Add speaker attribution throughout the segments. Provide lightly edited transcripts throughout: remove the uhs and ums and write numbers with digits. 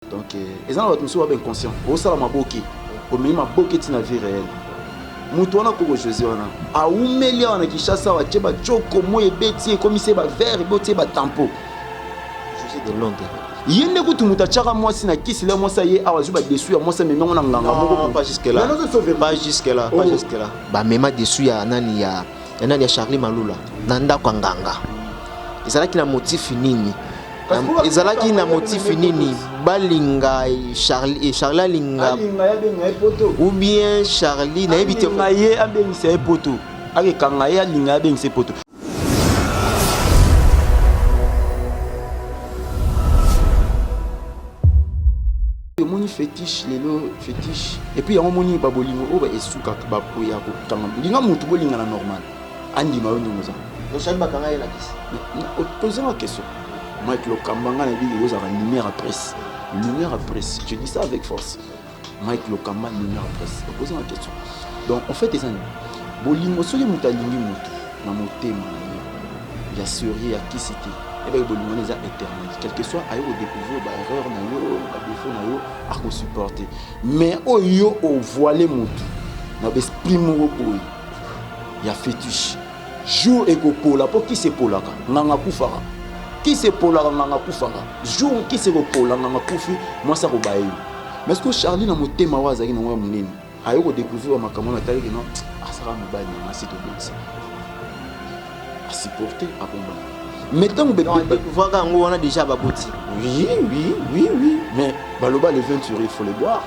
Speaker 1: Donc eza na bato mosusu ba inconscient, osala maboke, omemi maboke ti na vie réelle. Moto wana koko José wana awumeli awa na Kinshasa, awa atie bacoko, moi ebeti, ekomisi ye bavere, eboti ye batampo.
Speaker 2: José de Londres.
Speaker 1: Ye nde kutu moto atiaka mwasi na kisi le mwasi aye awa, azwi badesu ya mwasi, amemi yango na nganga moko.
Speaker 2: Pas jusque là. Pas jusque là, pas jusque là. Bamema desu ya nani, ya nani, ya Charlie Malula na ndako ya nganga. Ezalaki na motif nini? Ezalaki na motif nini? Balinga Charlie, Charlie alinga ou bien Charlie nayebi te.
Speaker 1: Ye abengisa ye poto, akekanga ye, alinga ye, abengisa ye poto. Omoni fétiche lelo, fétiche et puis yango omoni babolingo oyo esukaka, bakoya kokanga linga motu, bolingana normal, andima yo ndenge oza.
Speaker 2: Charlie bakanga ye na kisi.
Speaker 1: Posez question, Mike Lokamba. Nga na biki ozalaka lumière à presse, lumière à presse, je dis ça avec force. Mike Lokamba, lumière à presse. Opose ma question. Donc en fait eza nini? Bolingo, soki moto alingi motu na motema na ye ya sérieux, ya kisi te, ebaki bolingo wana eza éternel, quel que soit aye kodécouvrir baerreur na yo, badéfaut na yo, akosupporte. Mais oyo yo ovoile motu na baesprit moko boye ya fétiche, jour ekopola, mpo kisi epolaka, nganga akufaka. Kisi epolaka, nganga akufaka. Jour kisi ekopola, nganga akufi, mwasi akobaye yo. Mais ce que Charlie na motema oyo azalaki nango ya monene, aye kodécouvrir makambo wana, atalaki no asaka mobali na mwasi tobongisa, asupporte, abombana. Mais ntango
Speaker 2: découvraka yango wana, déjà baboti.
Speaker 1: Oui, mais baloba le vin tiré, il faut le boire.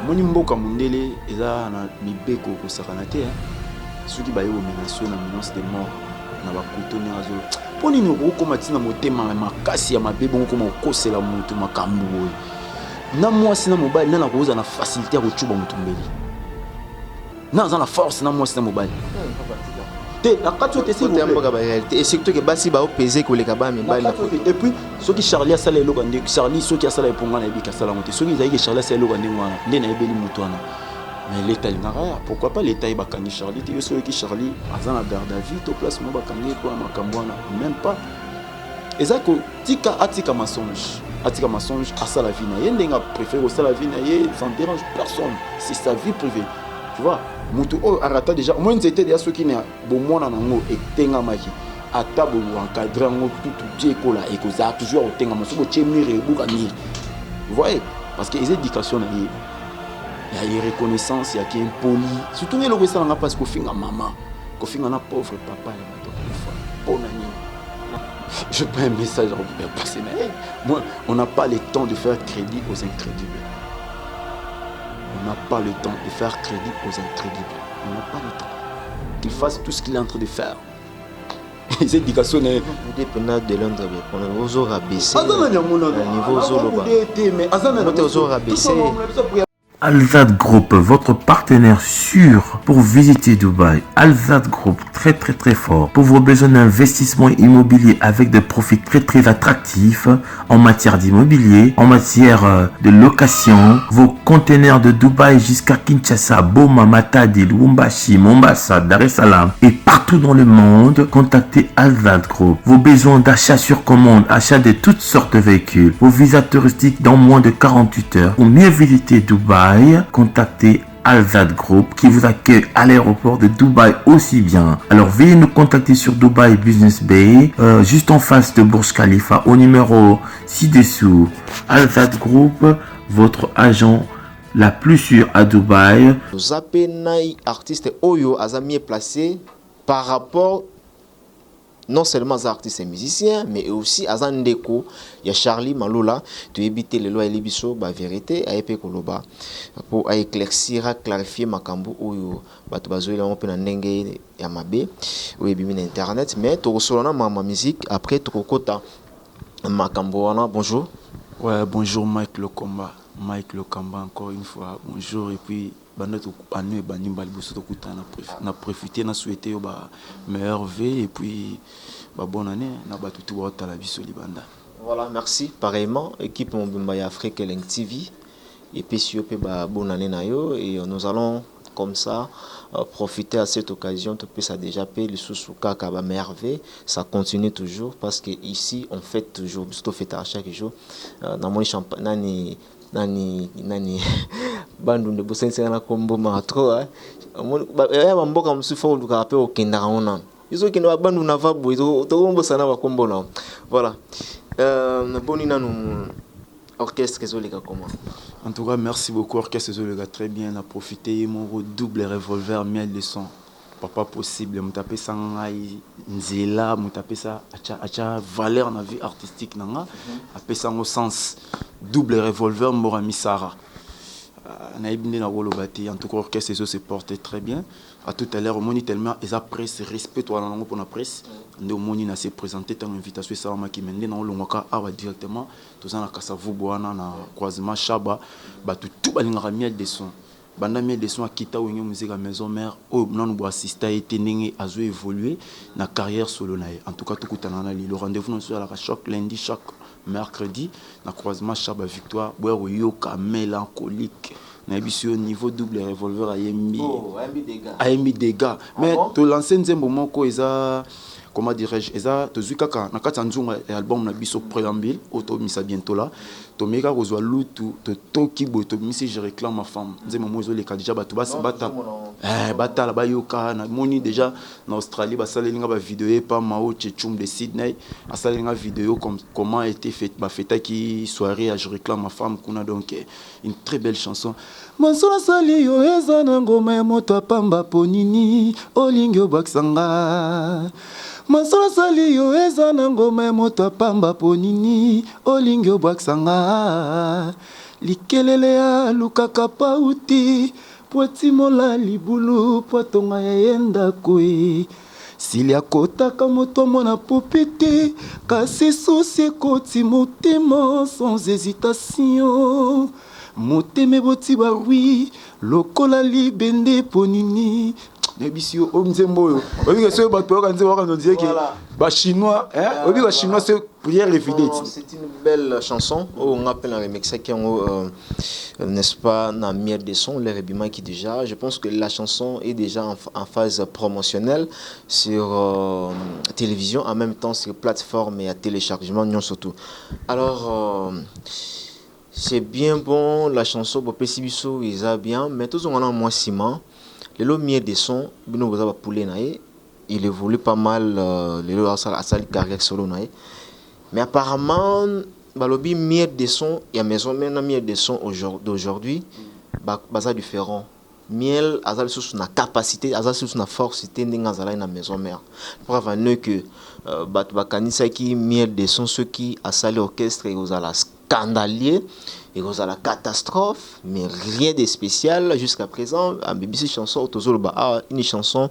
Speaker 1: Moni mboka mondele eza na mibeko kosakana te. Soki baye komenace yo na menace de mort na bakuto ndenge azo, mpo nini okokoma ntina motema makasi ya mabe bongo, koma kokosela motu makambo boye? Na mwasi na mobali, nani akozala na facilité ya kocuba motu mbeli? Na aza na force na mwasi na mobali te na kati oyo te, s'il vous plaît.
Speaker 2: Mboka baréalité, et surtout ke basi baopese koleka ba mibali.
Speaker 1: Et puis soki Charlie asala eloko nde Charlie, soki asala eponga, nayebi ke asala yango te. Soki ezalaki ke Charlie asala eloko ndenge wana nde nayebeli motu wana, mais leta alingaka ya, pourquoi pas leta ye bakangi Charlie te? Yo soki oyoki Charlie aza na garde à vue to place mo bakangi ye mpona makambo wana, même pas. Eza kotika, atika mensonge, atika mensonge, asala vie na ye ndenge apréféré kosala vie na ye, ça ne dérange personne, c'est sa vie privée, tu vois. Motu oyo arata déjà omoi nzete deya, soki na bomwana nango etengamaki, ata boencadre yango tutu tie ekola, ekozala toujours ya kotengama. Soki botie mur, ebuka mur, vous voyez, parce que eza éducation na ye ya reconnaissance ya ki impoli. Surtout nge eloko esalanga mpasi, kofinga mama, kofinga na pauvre papa ya bato akufa, mpona nini? Je prends un message à passer. Mais moi, on n'a pas le temps de faire crédit aux incrédules. On n'a pas le temps de faire crédit aux incrédules. On n'a pas le temps. Qu'il fasse tout ce qu'il est en train de faire. Les éducations.
Speaker 2: Bude mpena de Londres, ozo rabaisser
Speaker 1: niveau
Speaker 2: ozoloba, ozo rabaisser.
Speaker 3: Alzad Group, votre partenaire sûr pour visiter Dubaï. Alzad Group, très très très fort. Pour vos besoins d'investissement immobilier avec des profits très très attractifs en matière d'immobilier, en matière de location, vos conteneurs de Dubaï jusqu'à Kinshasa, Boma, Matadi, Lubumbashi, Mombasa, Dar es Salaam et partout dans le monde, contactez Alzad Group. Vos besoins d'achat sur commande, achat de toutes sortes de véhicules, vos visas touristiques dans moins de 48 heures. Pour mieux visiter Dubaï, contactez Alzad Group qui vous accueille à l'aéroport de Dubaï aussi bien. Alors veuillez nous contacter sur Dubaï Business Bay, juste en face de Burj Khalifa, au numéro ci-dessous. Alzad Group, votre agent la plus sûre à Dubaï.
Speaker 2: Toza mpe na artiste oyo aza mieux placé par rapport, non seulement aza artiste et musicien, mais aussi aza ndeko ya Charlie Malula. Toyebi te, lelo ayeli biso bavérité, aye mpe koloba po aéclaircir, aclarifier makambo oyo bato bazoyela yango mpe na ndenge ya mabe oyo ebimi na internet. Mais tokosola na mama musique, après tokokota makambo wana. Bonjour.
Speaker 1: Ouais, bonjour Mike Lokamba. Mike Lokamba encore une fois. Bonjour et puis banda anu ebandi mbala liboso tokutana, na profiter na souhaiter yo ba meilleurs vœux et puis ba bonne année na bato tu baotala biso libanda.
Speaker 2: Voilà, merci. Pareillement, équipe mobimba ya Afrique Link TV epesi yo mpe ba bonne année na yo et nous allons Comme ça, profiter à cette occasion, topesa déjà pe lisusu kaka ba merveille, ça continue toujours parce que ici on fête toujours, biso tofetaka chaque jour. Namoni champagne nani nani nani Bandundu bosanisaka na kombo maka trop hein. Ya bamboka mosusu fo olukaka mpe okendaka ngo nano, biso okende ba Bandundu na va boye, tokombosana bakombo na. Voilà, boni nanu orchestre ezoleka comment?
Speaker 1: En tout cas, merci beaucoup. Orchestre ezoleka très bien. Na profité ye moko Double Revolver, Miel de Son, papa possible, moto apesa ngai nzela, moto apesa atya valeur na vie artistique na nga, apesa yango sens. Double Revolver, Mbora Misara, nayebi nde nakoloba te. En tout cas, orchestre ezo se porter très bien. À tout à l'heure, omoni tellement eza presse, respect toala nango mpona presse nde omoni na se présenter ntango invitation esalamaki. Me nde naolongwaka awa directement, toza na Kasavubu wana na croisement Shaba. Bato tu balingaka Miel de Son. Banda Miel de Son akita Wenge Musica Maison Mère, oyo nanu boassista ye te ndenge azo évolue na carrière solo na ye. En tout cas, tokutana na lelo. Rendez-vous na biso ezalaka chaque lundi, chaque mercredi na croisement Shaba Victoire. Boya koyoka Mélancolique. Nayebi si yo niveau Double Revolver ayembi.
Speaker 2: Oh,
Speaker 1: ayembi dégâts. Mais
Speaker 2: Ah bon?
Speaker 1: Tolance nzembo moko eza, comment dirais-je, eza tozwi kaka na kati ya nzungu ya album na biso Préambule oyo tobimisa bientôt. La tomeki kaka kozwa lutu, totoki boye, tobimisi Je réclame ma femme. Nzembo moko ezoleka déjà, bato bata batala, bayoka. Namoni déjà na Australie basaleli nga bavideo epa Mao Chechum de Sydney, asaleli nga vidéo comme comment était fait, bafetaki soirée ya Je réclame ma femme kuna. Donc une très belle chanson. Masolo asali yo eza na ngoma ya moto apamba, po nini olingi obwakisa nga? Masolo asali yo eza na ngoma ya moto apamba, po nini olingi obwakisa nga? Likelele alukaka pauti po atimola libulu po atonga ya ye ndako e sili akotaka moto amona popi te, kasi susi ekoti motema sans hésitation, motema eboti barui lokola libende. Po nini? Nayebisi yo, oyo nzembo oyo oyebi ke soki bato bayoka nzembo waka nondire ke Bachinois, oyebi Bachinois, c'est prière évidente.
Speaker 2: C'est une belle chanson oyo nga mpe na remixaki yango, n'est-ce pas, na Miel de Son l'air ebimaki déjà. Je pense que la chanson est déjà en phase promotionnelle sur télévision, en même temps sur plateforme et à téléchargement nyonso tout. Alors c'est bien bon, la chanson bopesi biso eza bien, mais tozonga na mwa nsima. Lelo Miel de Son, bino boza bapule na ye, il évolue pas mal. Lelo asali carrière solo na ye, mais apparemment balobi Miel de Son ya Maison Mère na Miel de Son d'aujourd'hui baza différent. Miel aza lisusu na capacité, aza lisusu na force te ndenge azalaki na Maison Mère. Preuve en est que bato bakanisaki Miel de Son soki asali orchestre ekozala scandalieux, ekozala catastrophe, mais rien de spécial jusqu'à présent. Abebisi chanson tozoloba, ah, une chanson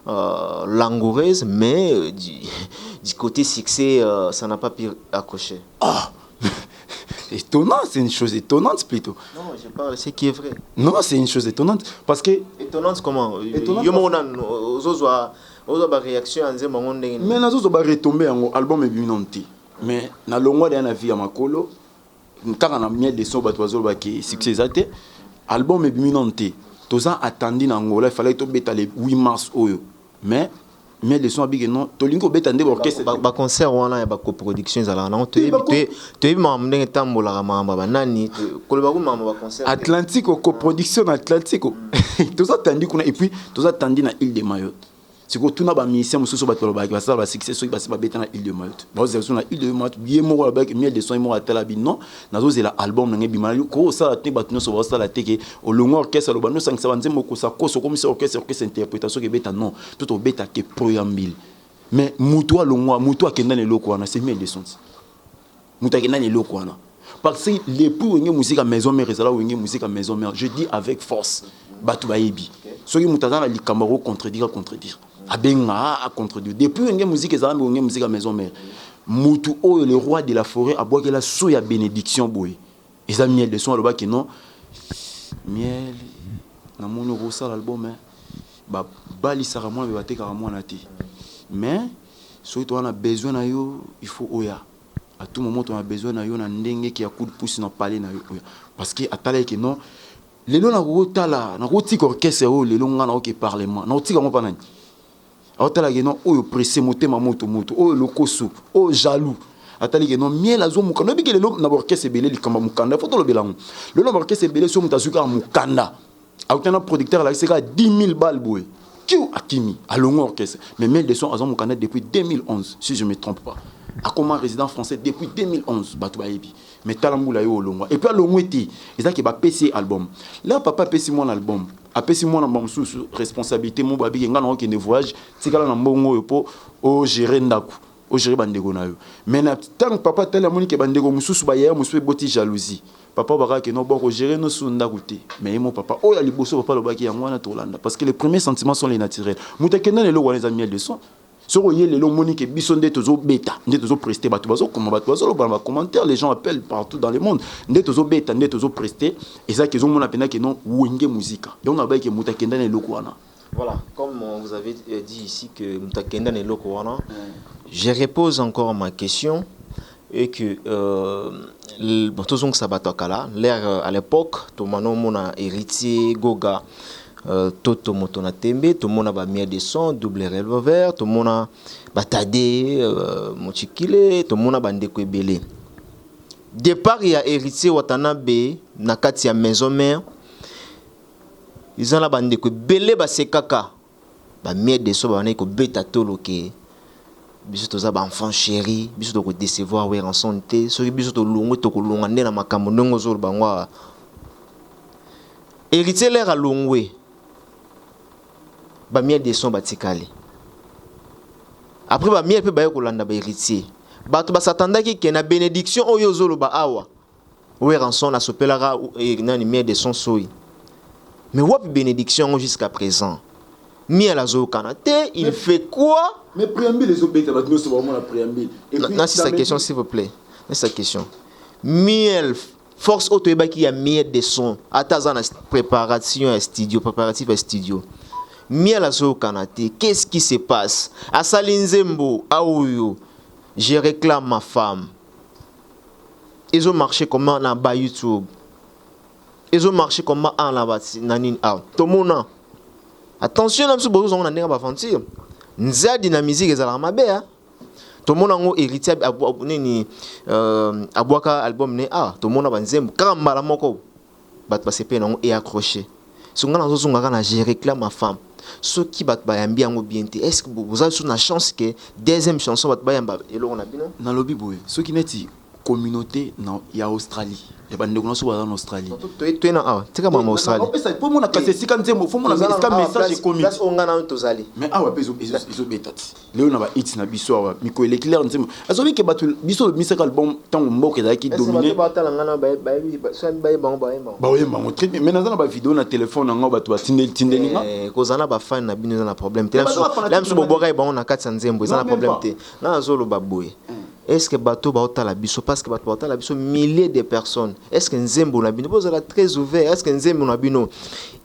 Speaker 2: langoureuse, mais du côté succès, ça n'a pas pu accrocher.
Speaker 1: Ah, étonnant, c'est une chose étonnante plutôt.
Speaker 2: Non, je parle ce qui est vrai.
Speaker 1: Non, c'est une chose étonnante parce que
Speaker 2: Étonnante comment?
Speaker 1: Étonnante.
Speaker 2: Yo moko nanu ozozwa, ozwa baréaction ya nzembo yango ndenge nini?
Speaker 1: Mais nazozwa baretombées yango, album ebimi nano te, mais nalongwa deya na vie ya makolo kaka na Miel de Son. Bato bazolobaki succès eza te, album ebimi nano te. Toza attendi na Angola, efalaki tobeta le 8 mars oyo, mais Miel de Son abiki non, tolingi kobeta nde baorchestre.
Speaker 2: Baconcert wana ya bacoproduction ezalaka nango, toyebi makambo ndenge etambolaka, makambo ya banani, koloba ku makambo baconcert.
Speaker 1: Atlantique, coproduction na Atlantique, toza tandi kuna et puis toza tandi na île de Mayotte. Sikoyo tuna bamusicien mosusu, bato balobaki basala basuccès soki basi babeta na île de Mayotte, bazozela so na île de Mayotte. Ye moko alobaki, Miel de Son ye moko atala bi non, nazozela album nanga ebima. Kosala te, bato nyonso bazosala te ke olongwa orchestre, aloba nosangisa banzembo, kosa kosa okomisa orchestre, orchestre interprétation kebeta. Non, to tobeta ke préambule, mais mutu alongwa, mutu akenda na eloko wana, c'est Miel de Son. Mutu akenda na eloko wana parce que depuis Wenge Musica Maison Mère ezala Wenge Musica Maison Mère, je dis avec force, bato bayebi. Soki moto aza na likambo akocontredire, acontredire, abenga acontredire. Depuis Wenge Musica ezala Wenge Musica Maison Mère, mutu oyo le roi de la forêt abwakela so ya bénédiction boye eza Miel de Son. Alobaki non, Miel, namoni okosala album, babalisaka mwana mpe batekaka mwana te, mais soki toza na besoin na yo, il faut oya à tout moment. Toza na besoin na yo na ndenge ki ya coup de pouce na palais na yo, oya, parce que atalaki non. Lelo nakotala, nakotika orchestre oyo lelo nga naoke parlement, nakotika yango mpa nani? Aotala ke non, oyo pressé, motema moto moto, oyo lokoso, oyo jaloux. Atali ke non, Miel azomuka. Noyebi ke lelo na baorchestre ebele, likambo ya mokanda, fo tolobela yango. Lelo na baorchestre ebele, so moto azwi kaka mokanda, akuta na producteur, alakisi kaka 10 000 balles boye, kiu, akimi, alongwe orchestre. Mais Miel de Son aza mokanda depuis 2011, si je me trompe pas. Akoma résident français depuis 2011, bato bayebi. Mais tala mbula yo olongwa, et puis alongwe te, ezaki bapesi ye album. Là papa apesi mwana album, apesi mwana mosusu responsabilité mo babiki. Ngai na okende voyage, tikala na mbongo oyo mpo ogérer ndako, ogérer bandeko na yo. Mais na ntango papa tali, amoni ke bandeko mosusu bayaya mosusu, eboti jalousie. Papa bakaka ke no, boko gérer no su ndako te. Mais ye mo papa oyo ya liboso, papa alobaki yango wana, tolanda, parce que les premiers sentiments sont les naturels. Moto akenda na eloko wana eza Miel de Son. Soki oye lelo, omoni ke biso nde tozobeta, nde tozoprester, bato bazokoma, bato bazoloba na bacommentaire, les gens appellent partout dans le monde, nde tozobeta, nde tozoprester, ezaki ezomona mpenza ke non, Wenge Muzika. Yango nabai ke moto akenda na eloko wana.
Speaker 2: Voilà, comme vous avez dit ici que moto akenda na eloko wana, je repose encore ma question et que bon, tozongisa bato ya kala, l'air à l'époque, tomana omona Héritier, Goga, Toto moto na tembe, tomona bamiel de Son, Double Revolver, tomona batade Mochikile, tomona bandeko ebele. Départ ya Héritier Watanabe na kati ya Maison Mère, eza na bandeko ebele basekaka bamiel de Son, babandaki kobeta tolo ke biso toza baenfant chéri, biso tokodécevoir Werrason te. Soki biso tolongwe, tokolonga nde na makambo ndenge ozoloba ngo awa. Héritier lere alongwe, bamiel de Son batikali. Après bamiel mpe baye kolanda bahéritier. Bato basatandaki ke na bénédiction oyo ozoloba awa, Werrason asopelaka nani, Miel de Son soi. Mais wapi bénédiction yango jusqu'à présent? Miel azokana te, il fait quoi?
Speaker 1: Mais préambule ezobeta, bato nyonso bamona préambule.
Speaker 2: Nasi sa question, s'il vous plaît, nasi sa question. Miel, force oyo toyebaki ya Miel de Son, ata aza na préparation ya studio, préparatif ya studio, Miel azokana te. Qu'est-ce qui se passe? Asali nzembo aoyo "Je réclame ma femme", ezomarche comment na ba YouTube? Ezomarche comment a na na nini awa tomona? Attention na biso, bozozongo na ndenge ya baventure. Nzadi na musique ezalaka mabe. A tomona yango, Héritier nini, abwaka album ne ah, tomona banzembo kaka mbala moko, bato basepeli nango e accroché. So ngai nazozonga kaka na "Je réclame ma femme". Soki bato bayambi yango bien te, est ce que boza so na chance ke deuxième chanson bato bayamba eloko na bino?
Speaker 1: Nalobi boye, soki neti communauté na, ya Australie, ya bandeko nyonso baza na Australie.
Speaker 2: Toye na awa, tika mama Australie.
Speaker 1: Po mona kasi esika nzembo, fo mona esika message ekomi.
Speaker 2: Place oyo ngai nano tozali.
Speaker 1: Mais awa mpe ezobeta ti lelo na bahits na biso awa, mikolo eleki, lere nzembo azobi ke bato biso tobimisaka album ntango mboka ezalaki dominé.
Speaker 2: Batala ngai na bayebango, bayembango.
Speaker 1: Baoyembango très bien, mais naza na bavideo na telefone nango, bato batindeli tindeli nga.
Speaker 2: Kozala na bafani na bino eza na problème te. La mosusu bobwaka ye bango na kati ya nzembo, eza na problème te. Ngai nazoloba boye, est ce que bato baotala biso, parce que bato baotala biso, milliers de personnes, est ce que nzembo na bino, bozala très ouvert, est ce que nzembo na bino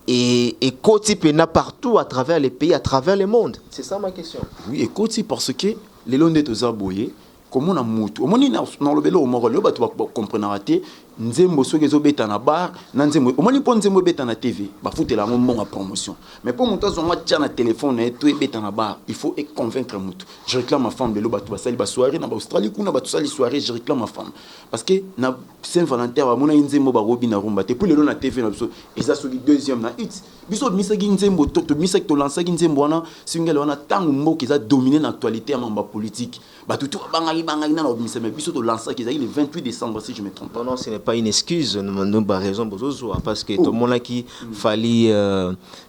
Speaker 2: ekoti mpena partout à travers les pays, à travers le monde? C'est ça ma question.
Speaker 1: Oui, ekoti, parce que lelo nde toza boye, komona mutu omoni nalobeli oyo moko, lelo bato bakomprenaka te. Nzembo soki ezobeta na bar na nzembo omoni, mpo nzembo ebeta na TV, bafutela yango mbongo ya promotion. Mais mpo moto azwanga tia na telefone na ye to ebeta na bar, il faut econvaincre motu. "Je réclame ma femme", lelo bato basali basoirée na baaustralie kuna, bato basali soirée "Je réclame ma femme", parce que na Saint Valentin bamonaki nzembo, bakobi na rumba te. Puis lelo na TV na biso eza soki deuxième na hit. Biso tobimisaki nzembo, tobimisaki, tolansaki nzembo wana, single wana, ntango mboka eza dominé na actualité ya mambo ya politique. Bato to bangaki bangaki nana obimisa, mais biso tolansaki, ezalaki le 28 décembre, si je me trompe.
Speaker 2: Non, non, ce n'est pas une excuse. No baraison bozozwa, parce que tomonaki Fally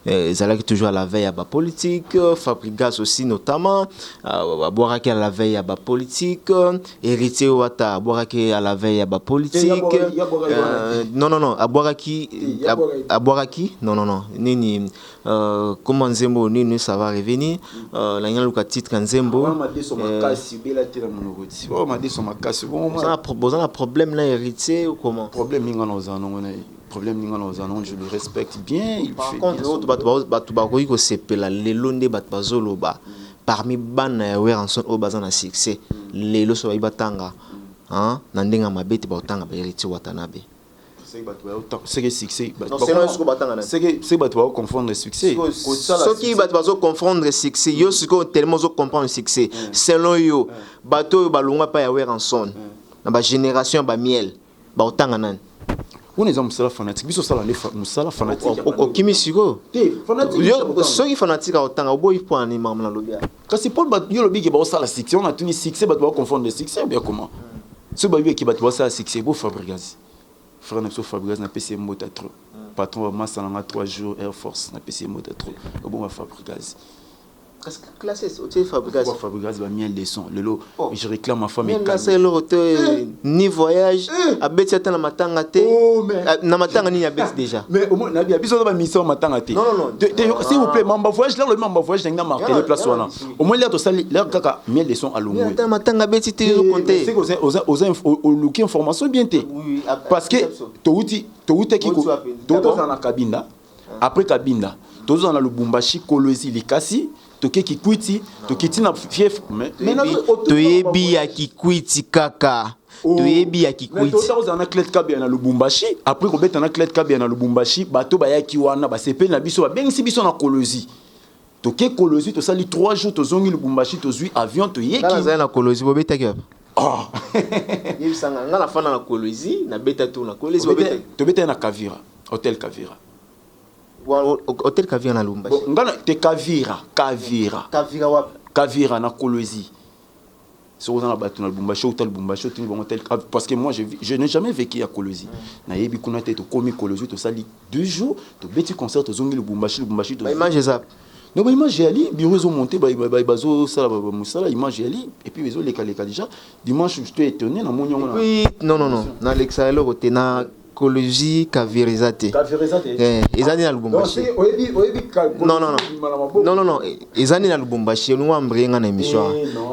Speaker 2: ezalaki toujours à la veille ya bapolitique, Fabregas aussi notamment abwakaki à la veille ya bapolitique, Héritier Wata abwakaki à la veille ya bapolitique. Non, non, non, abwakaki, abwakaki, non, non, non, nini, comment, nzembo nini, ça va revenir, nangi naluka titre ya nzembo.
Speaker 1: Makasi bela te na monoko ti oyo madeso makasi.
Speaker 2: Boza na problème na Héritier ou comment?
Speaker 1: Problème ninga na ozala nango na problème ninga na ozala nango, je le respecte bien, il
Speaker 2: Par
Speaker 1: fait
Speaker 2: contre
Speaker 1: bien son
Speaker 2: oyo bato bakoki kosepela lelo nde bato bazoloba, parmi bana ya Werrason oyo baza na succès lelo, so bayi batanga na ndenge ya mabe te, baotanga bahéritier Watanabe.
Speaker 1: Seke succès, seke bato baoconfondre succès.
Speaker 2: Soki bato bazoconfondre succès, yo sikoyo tellement ozocomprendre succès, selon yo, bato oyo balongwa epai ya Werrason na bagénération ya bamiel, baotanga nani?
Speaker 1: Wana eza mosala fanatique. Biso osala nde mosala fanatique.
Speaker 2: Okimi sikoyo. Soki fanatique aotanga, oboyi mpo ani makambo nalobi?
Speaker 1: Kasi mpo yo olobi ke baosala succès, wana atuni succès, bato baoconfondre succès bien comment? Soki bayebi ke bato baosala succès, bo Fabregas, frère na biso Fabregas, napesi ye mbota trop, patron bamasa nanga 3 jours Air Force, napesi ye mbota trop, obonga Fabregas.
Speaker 2: Classé otie Fabregas.
Speaker 1: Fabregas, bamiel de son lelo, je réclame ma femme.
Speaker 2: Miel eloko te, ni voyage abeti ata na matanga te. Na matanga nini abeti déjà?
Speaker 1: Mais au moins nabi biso ba mission matanga te.
Speaker 2: Non, non,
Speaker 1: non. S'il vous plaît, mamba voyage là, le mamba voyage na martelé place wana, au moins là tosali là kaka miel de son alongwe.
Speaker 2: Ata matanga abeti te, ozocompter.
Speaker 1: C'est que oza oza oluki information bien te, parce que touti toutaki tozala na Kabinda, après Kabinda tozala na Lubumbashi, Kolwezi, Likasi, toke Kikwiti, tokiti na fief.
Speaker 2: Toyebi ya Kikwiti kaka, toyebi ya Kikwiti.
Speaker 1: Ozala na Clet Kabia na Lubumbashi. Après kobeta na Clet Kabia na Lubumbashi, bato bayaki wana, basepeli na biso, babengisi biso na Kolwezi. Toke Kolwezi, tosali 3 jours, tozongi Lubumbashi, tozwi avion, toyeki.
Speaker 2: Nazali na Kolwezi, bobetaki wapi? Yebisanga nga, nafanda na Kolwezi, nabeta tour na Kolwezi.
Speaker 1: Tobetaki na Kavira, hotel Kavira.
Speaker 2: Hotel Kavira na Lubumbashi?
Speaker 1: Nga te, Kavira, Kavira.
Speaker 2: Kavira wapi?
Speaker 1: Kavira na Kolwezi. Soki oza na bato na Lubumbashi, outa Lubumbashi, otuni bango tel, parce que moi je n'ai jamais vécu à Kolwezi, nayebi kuna te. Tokomi Kolwezi, tosali 2 jours, tobeti concert, tozongi Lubumbashi. Lubumbashi,
Speaker 2: image eza?
Speaker 1: Non, baimage eyali, bureau ezomonte, bazosala mosala, image eyali, et puis ezolekaleka déjà. Dimanche, je suis étonné, namoni yango.
Speaker 2: Non, non, non, nalekisa eloko te. Na Kolwezi, Kavira eza te. Eza nde na Lubumbashi. Non, non, non, non, non, eza nde na Lubumbashi. Olingo ambreye nga na émission.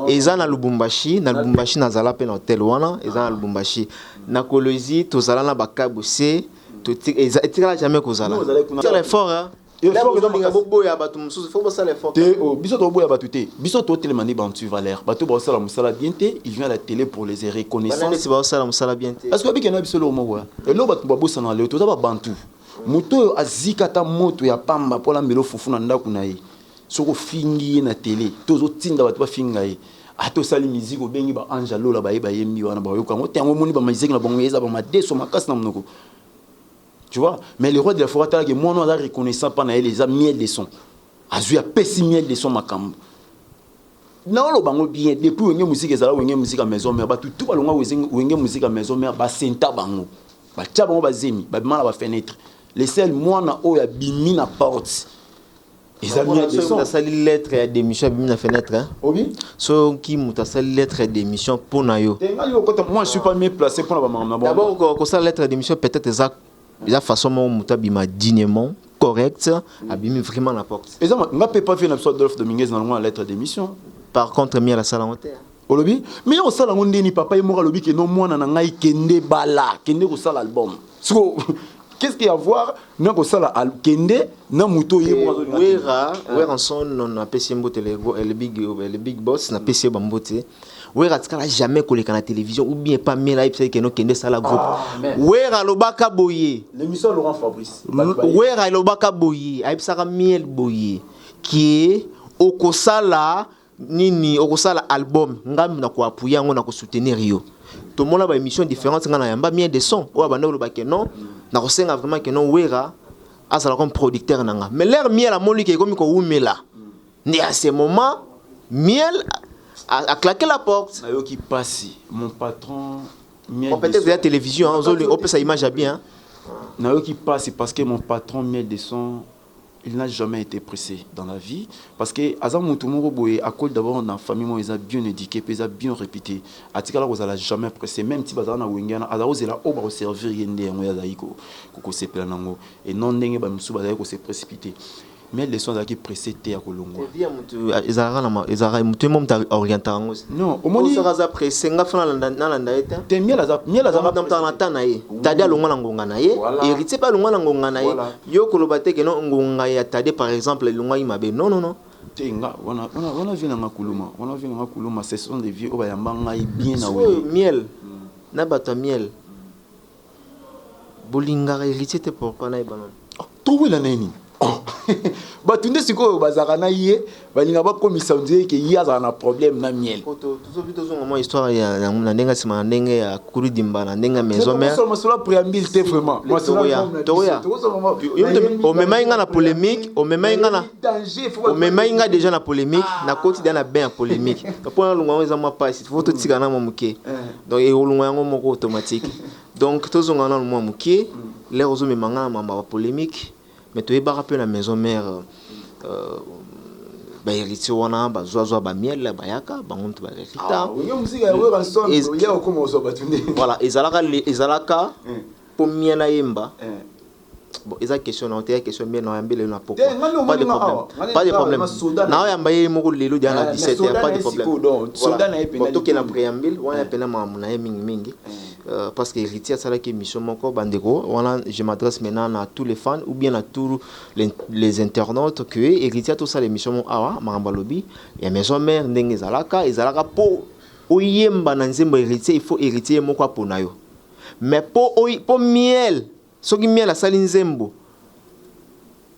Speaker 2: Eza na Lubumbashi. Na Lubumbashi nazala mpe na hotel wana, eza na Lubumbashi. Na Kolwezi tozala na bakabuse, etikala jamais kozala. Sala effort, olinga boboya bato mosusu, faut bosala effort.
Speaker 1: Te, biso toboya bato te. Biso totelema nde baanti-valeur. Bato baosala mosala bien te, il vient à la télé pour les reconnaissances.
Speaker 2: Neti baosala mosala bien te?
Speaker 1: Parce que babikena biso eloko moko, eloko bato babosana lelo, toza babantu. Moto oyo azika ata moto ya pamba mpo alambela fufu na ndako na ye, soki ofingi ye na télé to ozotinda bato bafinga ye, ata osali musique, obengi baange alola, baye bayembi wana, bayoka yango te. Yango omoni bamusique na bango eza bamadeso makasi na monoko, tu vois. Mais le roi de la forêt atalaki mwana aza reconnaissant mpa na ye, eza miel de son. Azwi, apesi miel de son makambo. Naoloba bango bien, depuis Wenge Musique ezala Wenge Musique ya Maison Mère, bato tu balongwa Wenge Musique ya Maison Mère, basenta bango, batia bango bazemi, babima na bafenêtre. Le seul mwana oyo abimi na porte eza miel de son.
Speaker 2: Asali lettre ya démission, abimi na fenêtre?
Speaker 1: Obi?
Speaker 2: Soki moto asali lettre ya démission mpo na yo?
Speaker 1: Moi, je suis pas mieux placé mpona bamakambo na
Speaker 2: bango. D'abord, kosala lettre ya démission, peut-être eza façon moko moto abima dignement, correct, abimi vraiment na porte.
Speaker 1: Eza nga mpe pas vie na biso Adolphe Dominguez na longo na lettre démission.
Speaker 2: Par contre, miel asala yango te.
Speaker 1: Olobi mais ya kosala yango ndeni? Papa ye moko alobi ke no, mwana na ngai, kende bala, kende kosala album. Siko qu'est-ce qu'il y a à voir na kosala, kende na moto ye
Speaker 2: moko? Wera, Werrason, napesi ye mbote, le big boss, napesi ye bambote. Wera atikala jamais koleka na télévision ou bien pas miel ayebisaki kende, okende sala groupe. Wera alobaka boye.
Speaker 1: L'émission Laurent Fabrice.
Speaker 2: Wera alobaka boye, ayebisaka miel boye ke okosala nini, okosala album, ngambi na koappuyer yango, na kosoutenir yo. Tomona baémission différente, nga na yamba miel de son oyo abanda koloba ke non, nakosenga vraiment ke non, Wera azala comme producteur na nga. Mais l'heure miel amoni ke ekomi kowumela, nde à ce moment miel a claqué la porte.
Speaker 1: Nayoki pasi, mon patron.
Speaker 2: Miel. Bon, peut-être la télévision, hein, opesa image ya bien.
Speaker 1: Nayoki pasi parce que mon patron miel de son, il n'a jamais été pressé dans la vie, parce que aza mutu moko boye, akoli d'abord na famille moko eza bien éduqué mpe eza bien réputé. Atikala kozala jamais pressé. Même ti bazala na Wenge wana, aza kozela oyo bakoservir ye nde yango ye azali kosepela nango, et non ndenge bamisusu bazali kose précipité. Mais leçon, azalaki pressé te ya kolongwa.
Speaker 2: Vie ya motu ezalaka na ezalaka motu ye mo moto orientaka yango.
Speaker 1: Non, omoni.
Speaker 2: Soki aza pressé, nga fo nalanda ye te.
Speaker 1: Te, miel aza, miel
Speaker 2: azalaka na temps na ye. Tade alongwa na ngonga na ye, Héritier mpe alongwa na ngonga na ye. Yo koloba te ke no, ngonga ya Tade par exemple elongwaki mabe. Non, non, non.
Speaker 1: Te, nga wana, wana vie nanga kuluma, wana vie nanga kuluma, ce sont des vieux oyo bayamba ngai bien na
Speaker 2: Wenge. Miel na bato ya miel. Bolingaka Héritier te, pourquoi? Nayeba nano.
Speaker 1: Towela na ye nini? Bato nde sikoyo bazalaka na ye, balinga bakomisa on dirait que ye azala na problème na Miel.
Speaker 2: Tozobi tozonga mwa histoire na ndenge ya nsima, na ndenge ya Kurudimba, na ndenge ya Maison Mère.
Speaker 1: Masolo préambule te, vraiment.
Speaker 2: Tokoya. Omemai nga na polémique, omemai nga déjà na polémique, nakoti da na bain ya polémique. Mpo nalongwa yango eza mwa pasi, faut totika na mwa moke. Donc ekolongwa yango moko automatique. Donc tozonga nano mwa moke. Lere ozomema nga na mambo ya bapolémique, mais toyebaka mpe na Maison Mère, bahéritier wana bazwazwa bamiel, bayaka bango moto barecruta. Voilà, ezalaka mpo Miel ayemba. Bon, eza question na te, ya question Miel na oyambi lelo na pokwa, pas de problème, pas de problème. Na oyamba ye moko lelo dia na 17 heures, pas de problème. Bon, tokende na préambule wana pena makambo na ye mingimingi, parce que Héritier asalaki émission moko. Bandeko wana, je m'adresse maintenant à tous les fans ou bien à tous les internautes que Héritier tosala émission moko awa. Makambo alobi ya Maison Mère, ndenge ezalaka mpo oyemba na nzembo Héritier, il faut Héritier ye moko apona yo. Mais mpo Miel, soki Miel asali nzembo,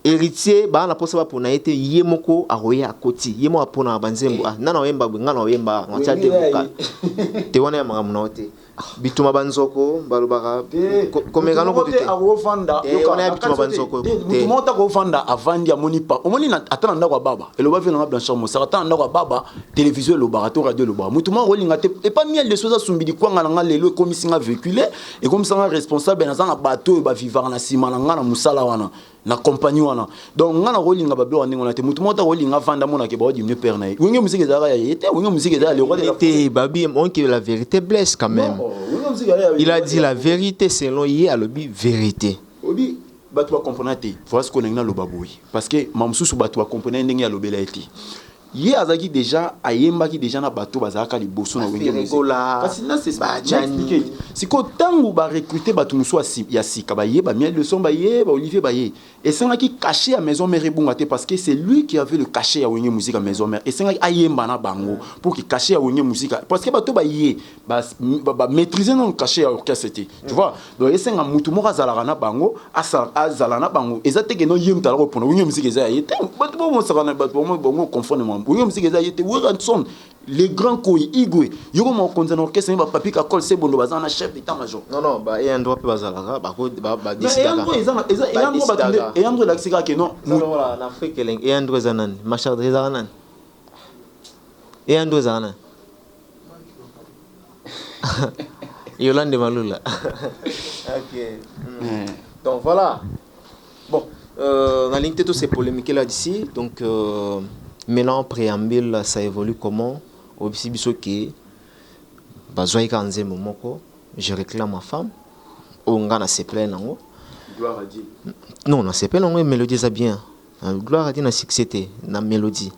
Speaker 2: Héritier baa na mposa bapona ye te, ye moko akoya akoti, ye moko aponaka banzembo. Ah, nana oyemba boye, nga na oyemba atia te vocal te. Wana ya makambo na yo te. Bituma banzoko balobaka komeka noko te.
Speaker 1: Akofanda.
Speaker 2: Wana ya bituma banzoko.
Speaker 1: Mutu moko taka ofanda, avandi, amoni pa omoni ata na ndako ya baba eloba ve nanga Blanchard Mosaka, ata na ndako ya baba télévision elobaka to radio elobaka. Mutu moko akolinga te epa Miel de Son asumbi likwanga na nga. Lelo ekomisi nga véhicule, ekomisi nga responsable, naza na bato oyo bavivaka na nsima na nga na mosala wana, na compagnie wana. Donc nga na kolinga babiloko ndenge wana te. Mutu moko ta kolinga avanda monake baodimine père na ye. Wenge Musique ezalaka ya ye te, Wenge Musique ezala le roi de la
Speaker 2: te. Babi onke, la vérité blesse quand même.
Speaker 1: Non, Wenge Musique ezala
Speaker 2: il a dit la vérité selon ye, alobi vérité.
Speaker 1: Obi bato bacomprena te. Voilà ce qu'on naloba boye, parce que ma mosusu bato bacomprena ndenge alobela ye te. Ye azalaki déjà, ayembaki déjà na bato bazalaka liboso na Wenge Musique.
Speaker 2: Kasi
Speaker 1: na expliqué sikoyo, ntango barecrute bato mosusu ya sika, bayeba Miel de Son, baye baolivier, baye esengaki cachet ya Maison Mère ebunga te, parce que c'est lui qui avait le cachet ya Wenge Musique ya Maison Mère. Esengaki ayemba na bango pour que cachet ya Wenge Musique, parce que bato baye bamaîtrise nano cachet ya orchestre te, tu vois. Donc esenga mutu moko azalaka na bango, azala na bango. Eza te que no ye mutu alaka kopona. Wenge Musique eza ya ye te. Bato bomosaka na bato bango confondre. Wenge Musique eza ye te. Werrason, les grands koi igwe yoko mokonzi na orchestre, bapapi Kakol, Sebondo baza na chef d'état major.
Speaker 2: Non, ba ayant droit mpe bazalaka.
Speaker 1: Ayant droit elakisi kaka que non.
Speaker 2: Na Afrique elenge ayant droit eza nani? Machard ezalaka nani? Ayant droit ezalaka nani? Yolande Malula. Ok. Donc voilà. Bon, nalingi te to se polémiquer là d'ici. Donc maintenant, préambule, ça évolue comment? Obisi biso ke bazwaki kaka nzembo moko, "Je réclame ma femme", oyo nga nasepelai nango.
Speaker 1: Gloire à Dieu.
Speaker 2: Non, nasepelai nango, mélodie eza bien. Gloire à Dieu na succès te, na mélodie.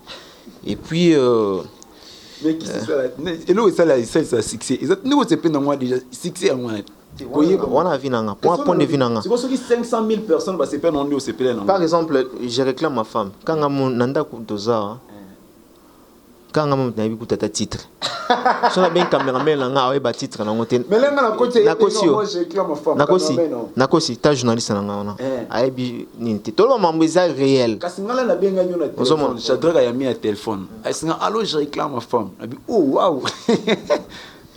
Speaker 2: Et puis
Speaker 1: Mais eloko esala esalisa succès eza ndenge osepeli nango déjà, succès yango wana.
Speaker 2: Wana avis nanga, point de vue nanga.
Speaker 1: Soki 500 000 personnes basepeli nango nde osepeli nango.
Speaker 2: Par exemple, "Je réclame ma femme", kanga na ndako toza, kanga mo nayebi kuta ata titre. So nabengi cameraman na nga, aoyeba titre nango te. Nakosi yo, nakosi, nakosi ta journaliste na nga wana ayebi nini te. Toloba mambo eza réel.
Speaker 1: Kasi ngala nabengaki yo na téléphone, Shadraka ya mi ya téléphone, asinga: "Allo, je réclame ma femme." Nabi: "Oh wow,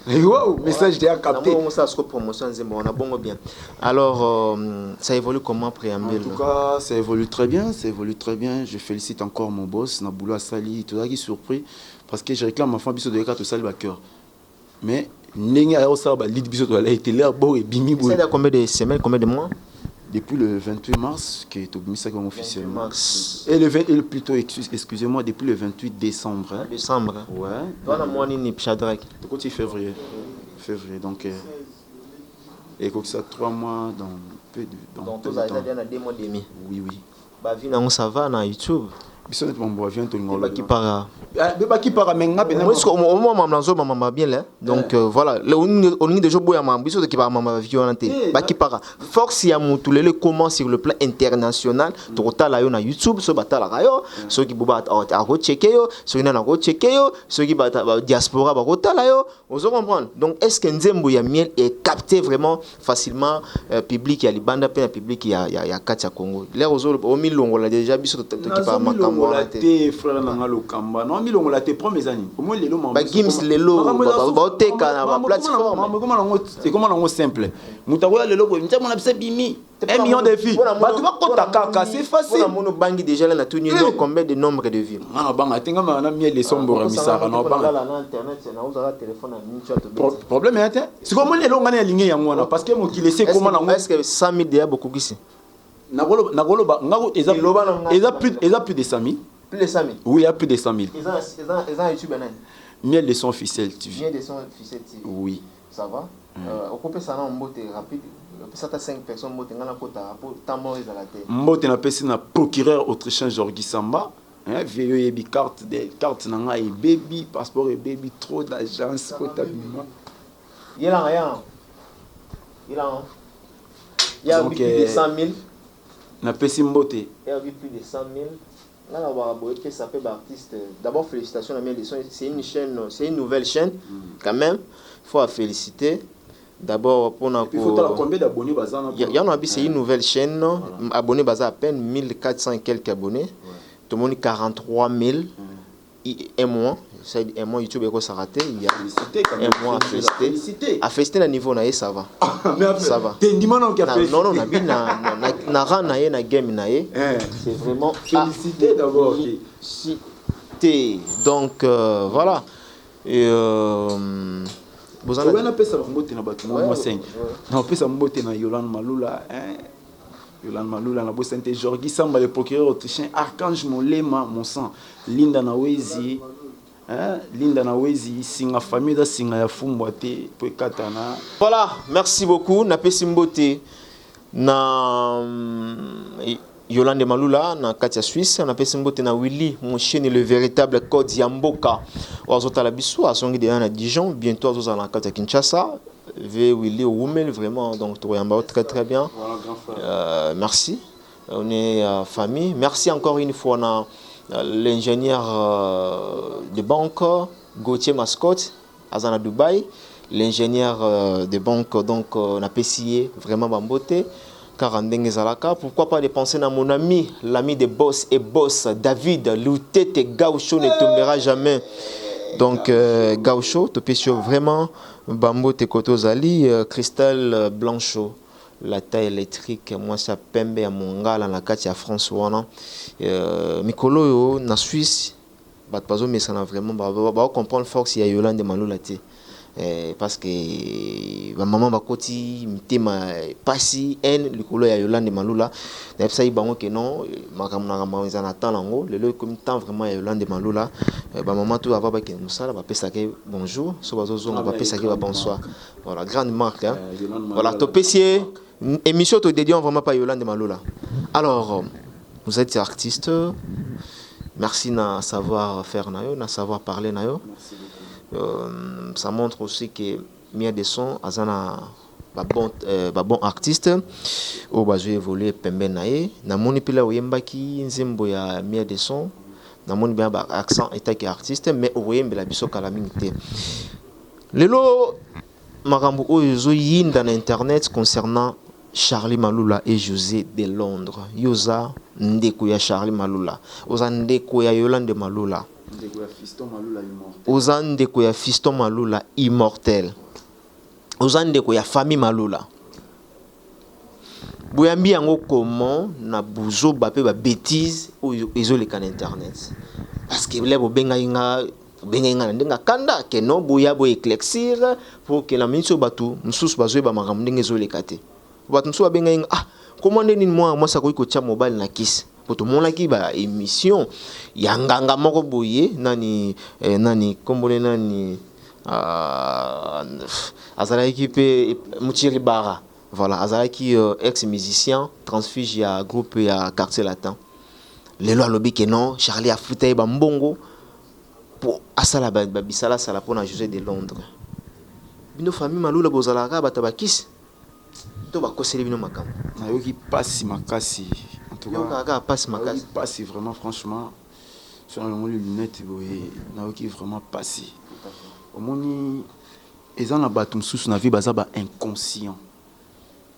Speaker 1: wow, message déjà capté."
Speaker 2: Ça sera promotion nzembo wana bongo bien. Alors ça évolue comment, préambule?
Speaker 1: En tout cas, ça évolue très bien, ça évolue très bien. Je félicite encore mon boss na boulot asali. Tozalaki surpris parce que "Je réclame ma femme", biso toyeka tosali bachœur, mais ndenge aya kosala balead, biso tozala etele bo ebimi
Speaker 2: boye. Ça combien de semaines, combien de mois?
Speaker 1: Depuis le 28 mars que tobimisaki yango officiellement. Mars. Et le 20, et plutôt, excusez-moi, depuis le 28 décembre, hein.
Speaker 2: Décembre.
Speaker 1: Ouais.
Speaker 2: Wana mwa nini, Shadrach?
Speaker 1: Tokoti février, février. Donc ekokisa 3 mois dans peu de
Speaker 2: dans. Donc tozala bien na 2 mois demi.
Speaker 1: Oui.
Speaker 2: Bavues nango, ça va na YouTube?
Speaker 1: Biso neti mambo ya vieux tolinga
Speaker 2: Bakipaka.
Speaker 1: Bakipaka, mais nga pena
Speaker 2: Omwa mama nazo mama bien là. Donc voilà, olingi déjà boya mama biso tokipaka mama ba vieux wana te. Bakipaka force ya mutu lelo comment sur le plan international, tokotala yo na YouTube, so batalaka yo, soki boba akocheke yo, soki nani akocheke yo, soki ba diaspora bakotala yo, ozo comprendre. Donc est ce que nzembo ya Miel est capté vraiment facilement public ya libanda mpe na public ya kati ya Congo? Lere ozo omilongola déjà, biso tokipaka makambo wana te.
Speaker 1: Te, frère na nga Lokamba, na milongola te. Problème eza nini? Omoi lelo
Speaker 2: Bagims lelo baoteka na baplateforme.
Speaker 1: Ekoma nango simple. Moto akoya lelo boye, nzembo na biso ebimi 1 million de vues, bato bakota kaka, c'est facile.
Speaker 2: Mpona bangi déjà là na tuni no combien de nombre de vues?
Speaker 1: Nga na banga te, nga na Miel esombora misaka na banga. Problème ya te. Sikoyo omoni lelo nga na yalingi yango wana, parce que mokili esi ekoma nango.
Speaker 2: Est ce que 100 000 déjà bokokisi?
Speaker 1: Nakoloba nga eza plus de 100 000.
Speaker 2: Plus de 100 000?
Speaker 1: Oui, il y a plus de 100 000.
Speaker 2: Eza YouTube nani?
Speaker 1: Miel de son officiel TV.
Speaker 2: Miel de son officiel TV.
Speaker 1: Oui.
Speaker 2: Ça va. Okopesa na mbote rapide, opesa ata 5 personnes mbote, nga nakota po temps moko ezala te.
Speaker 1: Mbote napesi na procureur autrichien Jorgi Samba, hein, vieux oyebi carte de carte na ngai ebebi, passeport ebebi, trop d'agence kota bima.
Speaker 2: Yelanga yanga yelanga ya plus de 100 000.
Speaker 1: Napesi mbote.
Speaker 2: Ya plus de 100 000. Nga na baka boye, pesa mpe baartiste. D'abord félicitations na Miel de Son, c'est une chaîne, c'est une nouvelle chaîne quand même, faut à féliciter d'abord mpona
Speaker 1: combien d'abonnés baza na?
Speaker 2: Yango abi, c'est une nouvelle chaîne, voilà. Abonnés baza à peine 1400 et quelques abonnés, tomoni 43 000 un mois, ça un mois YouTube ekosaka te. Il y a un mois, à féliciter, à féliciter na niveau na ye, ça va, ça va.
Speaker 1: Non.
Speaker 2: Non, nabi na rang na ye, na game na ye, c'est vraiment
Speaker 1: féliciter d'abord.
Speaker 2: Féliciter. Donc voilà et
Speaker 1: Oyo napesa mbote na bato mwa 5, napesa mbote na Yolande Malula, Yolande Malula, nabosani te Jorgi Samba, le procureur autrichien, Archange Molema, mon sang, Linda Nawezi, hein? Linda Nawezi, singa famille eza singa ya fumbwa te po ekatana.
Speaker 2: Voilà, merci beaucoup. Napesi mbote na Yolande Malula na kati ya Suisse, napesi mbote na Willy Mosheni, le véritable code ya mboka oyo azotala biso, azongi deja na Dijon, bientôt azozala na kati ya Kinshasa. V Willy Owumel, vraiment, donc tokoyamba très très bien.
Speaker 1: Voilà, grand frère.
Speaker 2: Merci, on est famille. Merci encore une fois na l'ingénieur de banque Gauthier Mascotte, aza na Dubaï, l'ingénieur de banque. Donc napesi ye vraiment bambote kaka ndenge ezalaka. Pourquoi pas de penser na mon ami, l'ami de boss et boss, David Lutete Gaucho, ne tombera jamais. Donc Gaucho, topesi yo vraiment bambote koto ozali. Christelle Blanchot, la taille électrique, mwasi ya pembe ya mongala na kati ya France wana, mikolo oyo na Suisse bato bazomesana vraiment bakocomprendre force ya Yolande Malula te, parce que bamama bakoti mitema pasi haine likolo ya Yolande Malula. Nayebisaki bango ke non, makambo na makambo eza na temps nango. Lelo ekomi temps vraiment ya Yolande Malula. Bamama to ava bakende mosala, bapesaki bonjour, so bazozonga bapesaki ba bonsoir. Voilà, grande marque, hein? Voilà, topesi ye émission todédié vraiment pas Yolande Malula. Alors vous êtes artiste, merci na savoir faire na yo, na savoir parler na yo. Ça montre aussi que Miel de Son aza na babon artiste oyo bazo évolue pembeni na ye. Namoni mpela oyembaki nzembo ya Miel de Son, namoni bien baaccent etaki artiste, mais okoyembela biso kala mingi te. Lelo makambo oyo ezoyinda na internet concernant Charlie Malula et José de Londres, yo oza ndeko ya Charlie Malula, oza ndeko ya Yolande Malula, oza ndeko ya Fiston Malula immortel, oza ndeko ya famille Malula, boyambi yango comment na buzoba mpe babêtise oyo ezoleka na internet? Parce que le bobengaki nga, obengaki nga na ndenge akanda ke non, boya boya éclaircir pour ke na miniti oyo bato mosusu bazoyeba makambo ndenge ezoleka te. Bato mosusu babengaki nga: "Ah, koma nde nini mwana mwasi akoki kotia mobali na kisi?" Po tomonaki ba émission ya nganga moko boye, nani, nani kombone, nani, azalaki mpe Mutiri Bara, voilà, azalaki ex musicien transfuge ya groupe ya Quartier Latin. Lelo alobi ke non, Charlie afuta ye bambongo mpo asala babisalasala mpo na José de Londres. Bino famille Malula bozalaka kaka bato ya bakisi to bakoseli bino makambo?
Speaker 1: Nayoki pasi makasi en tout cas.
Speaker 2: Yokaka kaka pasi makasi.
Speaker 1: Nayoki pasi vraiment, franchement. So nalongoli lunette boye, nayoki vraiment pasi. Omoni, eza na bato mosusu na vie baza ba inconscient.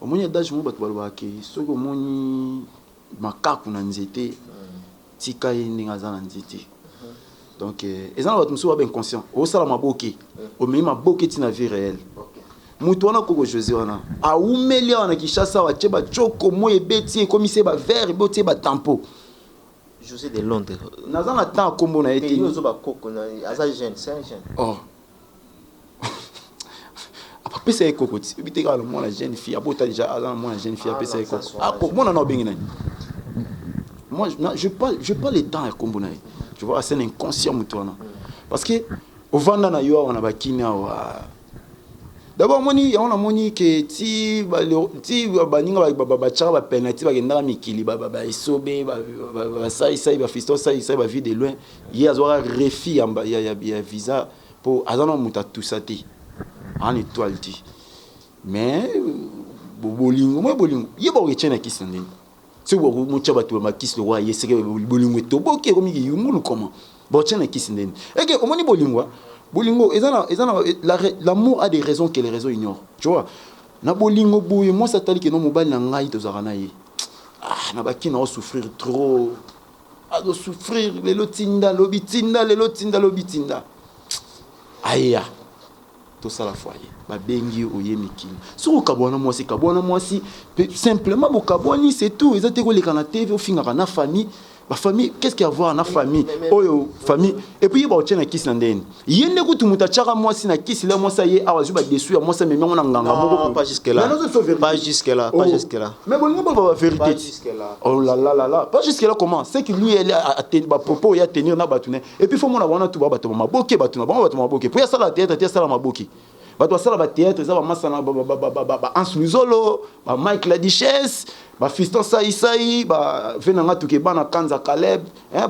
Speaker 1: Omoni adage moko bato balobaka ke soki omoni makaku na nzete, tika ye ndenge aza na nzete. Donc eza na bato mosusu ba inconscient. Osala maboke, omemi maboke ti na vie réelle. Moto wana, koko José wana, awumeli awa na Kinshasa awa, atie batioko, moi ebeti, ekomisi ye bavert, eboti ye batampo.
Speaker 2: José de Londres.
Speaker 1: Naza na temps akombo na ye te.
Speaker 2: Yo ozoba koko aza jeune, c'est un jeune.
Speaker 1: Oh, apesa ye koko ti oyebi te, kaka na mwana jeune fille abota déjà, aza na mwana jeune fille, apesa ye koko. Ah, mwana na obengi nani? Moi je parle le temps ya kombo na ye, tu vois, c'est un inconscient moto wana, parce que ovanda na yo awa na bakini awa. D'abord omoni yango, namoni ke ti baninga batiaka bapena ti bakendaka mikili, baesobe, basaisai, bafiston saisai, bavie de loin, ye azwaka refus ya visa mpo aza na moto atusa te, ana étoile te. Mais bolingo moi, bolingo ye bakoki na kisi na ndenge soki bakomotya bato bakisi lokola ye, seke bolingo etoboki, ekomi kiyungulu. Comment baotya na kisi ndeni eke omoni bolingo? Bolingo eza na l'amour a des raisons que les raisons ignorent, tu vois. Na bolingo boye, mwasi atali keno mobali na ngai tozalaka na ye, ah, na baki na osouffrir trop, azosouffrir lelo tinda lobi, tinda lelo, tinda lobi, tinda aya tosala foyer. Babengi yo, oye mikili. Soki okabwana mwasi, kabwana mwasi simplement, bokabwani, c'est tout. Eza te koleka na TV ofingaka na famille, bafamille. Qu'est-ce qu'il y a à voir na famille oyo? Famille, et puis ye baotia na kisi na ndeni? Ye nde kutu moto atiaka mwasi na kisi. Le mwasi aye awa, azwi badesu ya mwasi, amemi yango na nganga moko.
Speaker 2: Pas jusque là, pas jusque là, pas jusque là.
Speaker 1: Mais bolingo boloba bavérité. Oh là là là là, pas jusque là comment? C'est que lui, elle a bapropos ya tenir na bato ne. Et puis faut mona wana tu ba bato maboke, bato na bango, bato maboke po yasala théâtre te, asala maboke. Bato basala bathéâtre eza bamasana, baanse Luzolo, bamike la Duchesse, bafiston saisai, bave nanga tuke, bana Kanza, Caleb,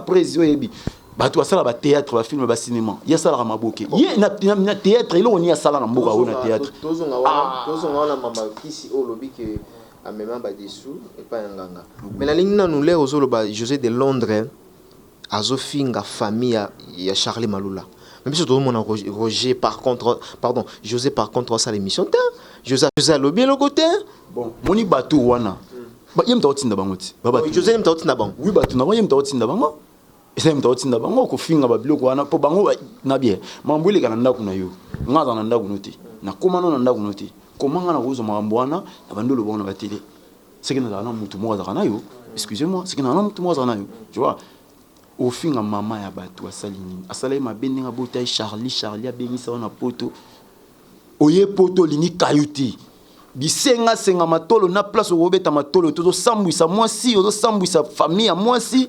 Speaker 1: prési. Oyebi bato basala bathéâtre, bafilm, bacinéma, ye asalaka maboke. Ye na théâtre, eloko nini asala na mboka oyo na théâtre?
Speaker 2: Tozonga wana, mama kisi oyo olobi ke amema badesu epai ya nganga. Mais nalingi nanu lere ozoloba José de Londres azofinga famille ya Charlie Malula, mais biso tozomona Roger par contre, pardon, José par contre asala émission te. José, José alobi eloko te.
Speaker 1: Bon, moni bato wana, ye moto aotinda bango ti.
Speaker 2: José moto aotinda bango?
Speaker 1: Oui, bato na bango, ye moto aotinda bango, eza moto aotinda bango kofinga babiloko wana mpo bango na bien. Makambo eleka na ndako na yo, nga aza na ndako no te, nakóma no na ndako no te. Koma nga na kozwa makambo wana na bandi oloba na batele, seke nazala na motu moko azalaka na yo. Excusez moi, seke nazala na motu moko azalaka na yo, tu vois. Ofinga mama ya bato, asali nini? Asala ye mabe ndenge abota ye Charlie. Charlie abengisa wana poto, oye poto, olingi kayu te, bisengasenga matolo na place okobeta matolo te. Ozosambwisa mwasi, ozosambwisa famille ya mwasi,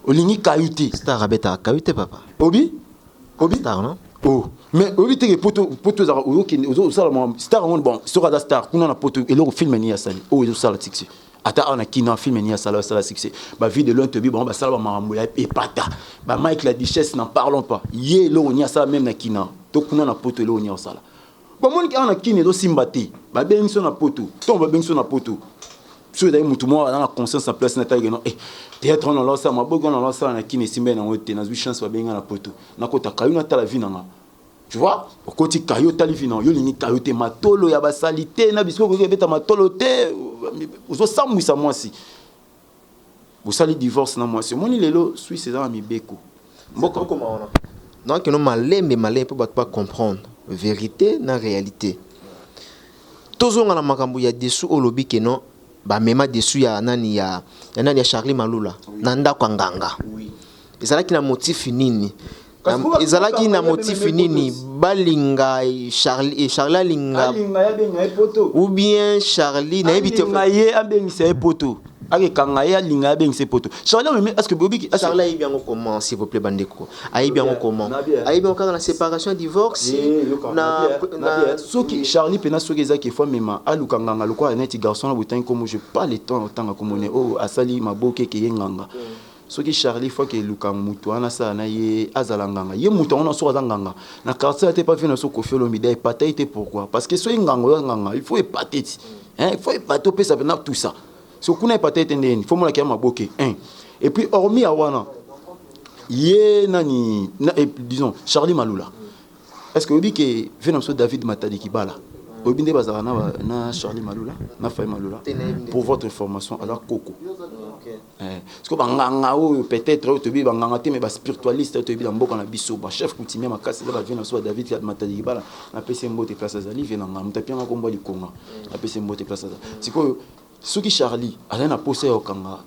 Speaker 1: olingi kayu te.
Speaker 2: Star abetaka kayu te, papa.
Speaker 1: Obi obi.
Speaker 2: Star, non?
Speaker 1: Oh, mais oyebi teke poto, poto ezalaka, oyokende ozosala star yango. Bon, soki aza star kuna na poto, eloko film nini asali oyo ezosala succès? Ata awa na kina, film nini asala asala succès? Bavie de loin, toyebi bango basala bamakambo ya epata, bamike la Duchesse, n'en parlons pas. Ye eloko nini asala même na kina to kuna na poto? Eloko nini asala? Bamoniki awa na kini ezosimba te, babengi so na poto. Ntongo babengi so na poto, soki ezali motu moko aza na conscience na place, nataki no théâtre wana nalosala, maboki wana nalosala na kini, esimba ye nango te. Nazwi chance, babengi nga na poto, nakota kayu, natala vie na nga, tu vois. Okoti kayo, otali vie na yo. Olingi kayo te, matolo ya basali te, na bisiko okoki ebeta matolo te. Ozosambwisa mwasi, bosali divorce na mwasi. Omoni lelo Suisse eza na mibeko mboka.
Speaker 2: Donc no malembe malembe mpo bato bacomprendre vérité na réalité. Tozonga na makambo ya desu. Olobi ke non, bamema desu ya nani, ya nani, ya Charlie Malula na ndako ya nganga. Ezalaki na motif nini? Ezalaki na motif nini? Balinga Charlie, Charlie alinga ou bien Charlie, nayebi te.
Speaker 1: Ye abengisa ye poto, akekanga ye, alinga ye, abengisa ye poto. Charlie amemi, est ce que boyebi?
Speaker 2: Charlie ayebi yango comment, s'il vous plaît, bandeko? Ayebi yango comment? Ayebi yango kaka na séparation, divorce?
Speaker 1: Na soki Charlie mpena, soki ezaki efo amema, aluka nganga lokola neti garçon na botangi komo, je pas le temps otanga komone oyo asali maboke eke ye nganga. Soki Charlie faut eluka motu wana asala na ye, azala nganga, ye motu yango na soki aza nganga na quartier te, pa vie na so Kofi Olomide epata ye te. Pourquoi? Parce que soki nganga oyo nganga, il faut epate ti, hein, il faut epate, opesa mpena tout ça. So kuna epata ye te, ndeni faut monaki ya maboke un. Et puis hormis ya wana, ye nani na, et, disons Charlie Malula, est ce que oyebi ke vie na biso David Matadi Kibala, oyebi nde bazalaka na Charlie Malula, na Fai Malula? Pour votre information, aza koko. Parce que banganga oyo, peut-être oyo toyebi banganga te, mais baspiritualiste oyo toyebi na mboka na biso, bachef coutumier makasi, eza bavie na biso ba David Matadi Kibala. Napesi mbote place azali, vie na ngai moto apianga kombo ya likonga, napesi mbote place azali. Sikoyo soki Charlie azali na posa ya kokanga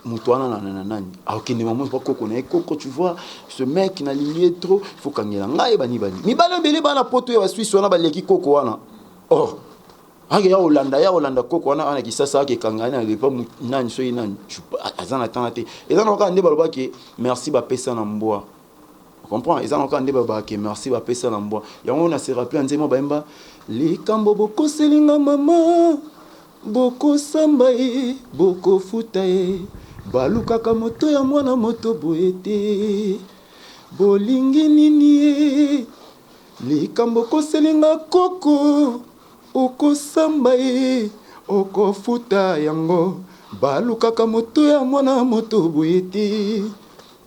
Speaker 1: moto wana na nani akokende mamo pa koko na ye, koko, tu vois ce mec, nalingi ye trop, il faut kangela ngai. Bani bani mibale ebele bana poto ya Baswisse wana baleki koko wana. Or ake ya kolanda koko wana wana Kisasa, akekanga na lepa nani, soki nani aza na tanga te. Eza na kaka nde balobaki merci bapesa na mbwa, comprend? Eza na kaka nde balobaki merci bapesa na mbwa. Yango na se rappeler nzembo bayemba: likambo bokoselinga mama, bokosamba ye, bokofuta ye, balukaka moto ya mwana moto boye te, bolingi nini ye, likambo koselinga koko, okosamba ye, okofuta yango, balukaka moto ya mwana moto boye te.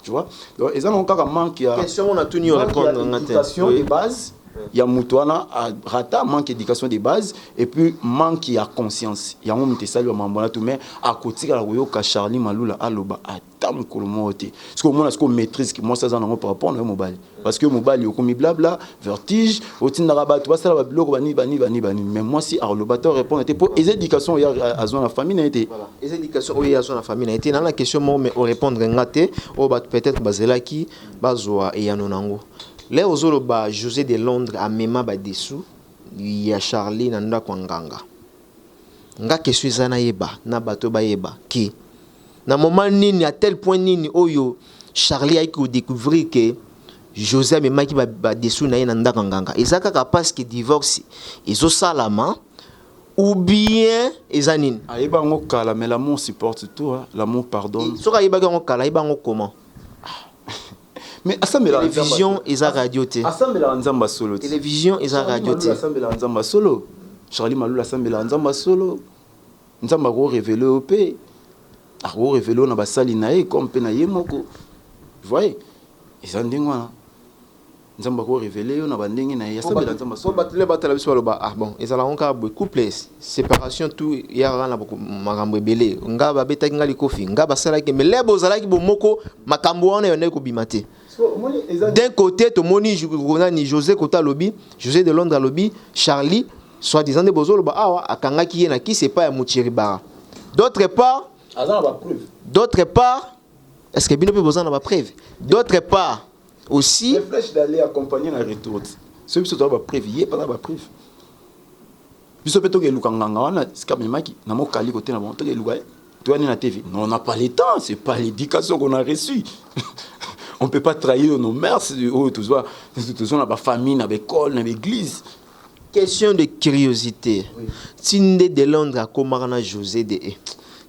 Speaker 1: Tu vois, donc eza nango kaka manque ya
Speaker 2: Question on a tenu répondre nga te.
Speaker 1: Éducation de base ya moto wana rata, manque éducation de base et puis manque ya conscience. Yango moto esali bamambo wana tu, mais akotikala koyoka Charlie Malula aloba ata mokolo moko te. Soki omona sikoyo maîtrise mwasi aza nango par rapport na yo mobali, parce que mobali okomi blabla, vertige, otindaka bato basala babiloko bani bani bani bani, mais mwasi akoloba te, répondre te, mpo eza éducation oyo azwa na famille na ye te.
Speaker 2: Eza éducation oyo azwa na famille na ye te. Na question moko, mais orépondre nga te, oyo bato peut-être bazelaki bazwa eyano nango. Lere ozoloba José de Londres amema badesu ya Charlie na ndako ya nganga, nga question eza nayeba na bato bayeba ke na moment nini, à tel point nini oyo Charlie ayaki kodécouvrir ke José amemaki badesu na ye na ndako ya nganga. Eza kaka parce que divorce ezosalama ou bien eza nini?
Speaker 1: Ayeba yango kala, mais l'amour supporte tout, hein? L'amour pardonne.
Speaker 2: Soki ayebaki yango kala, ayeba yango comment?
Speaker 1: Mais asambelaka.
Speaker 2: Télévision eza radio te.
Speaker 1: Asambelaka Nzambe solo te.
Speaker 2: Télévision eza radio te.
Speaker 1: Asambelaka Nzambe solo. Charlie Malula asambelaka Nzambe solo. Nzambe akorévéler yo mpe akorévéler yo na basali na ye comme mpe na ye moko. Voye, eza ndenge wana, Nzambe akorévéler yo na bandenge na ye. Asambela Nzambe
Speaker 2: solo. Bato le batala biso baloba: ah bon, ezalaka kaka boye, couple, séparation, tout eyaka na makambo ebele. Nga babetaki nga likofi, nga basalaki, mais le bozalaki bomoko, makambo wana yondaki kobima te. D'un côté tomoni nani, José kota alobi, José de Londres alobi Charlie soi-disant nde bozoloba awa akangaki ye na kisi epai ya Motieri Bara. D'autre part,
Speaker 1: aza na bapreuve.
Speaker 2: D'autre part, est ce que bino mpe boza na bapreuve? D'autre part aussi,
Speaker 1: les flèches d'aller accompagner na retour. Soki biso toza bapreuve, ye mpe aza bapreuve. Biso mpe tokeluka nganga wana sika memaki na mokali kote na bango, tokeluka ye, toyani na TV. Non, on n'a pas le temps, c'est pas l'éducation qu'on a reçue. On peut pas trahir nos mœurs oyo tozwa, tozwa na bafamille, na baécole, na baéglise.
Speaker 2: Question de curiosité, oui. Tinde de Londres akomaka na José de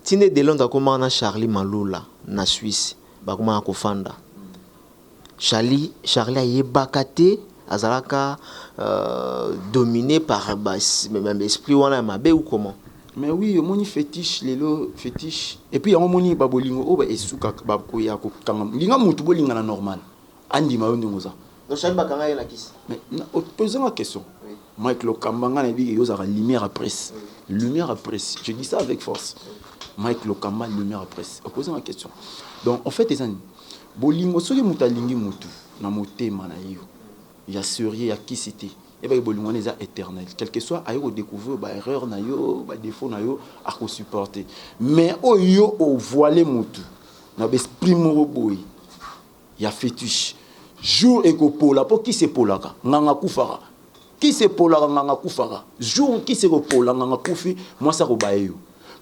Speaker 2: tinde de Londres akomaka na Charlie Malula na Suisse, bakomaka kofanda. Charlie ayebaka te azalaka dominé par baesprit wana ya mabe ou comment?
Speaker 1: Mais oui, omoni fétiche lelo, fétiche, et puis yango omoni babolingo oyo esukaka, bakoya kokanga linga mutu, bolingana normal, andima yo ndenge oza.
Speaker 2: Donc Charlie bakanga ye na kisi?
Speaker 1: Mais posanga question, oui. Mike Lokamba, nga nayebi ke ozalaka lumière à presse, oui. Lumière à presse, je dis ça avec force, oui. Mike Lokamba, lumière à presse, oposanga question. Donc en fait eza nini? Bolingo, soki moto alingi motu na motema na ye ya sérieux, ya kisi te, yebaki bolingo wana eza éternel. Quel que soit aye kodécouvrir baerreur na yo, badéfaut na yo, akosupporte. Mais oyo yo ovoile motu na baesprit moko boye ya fétiche, jour ekopola, mpo kisi epolaka, nganga akufaka. Kisi epolaka, nganga akufaka. Jour kisi ekopola, nganga akufi, mwasi akobaye yo.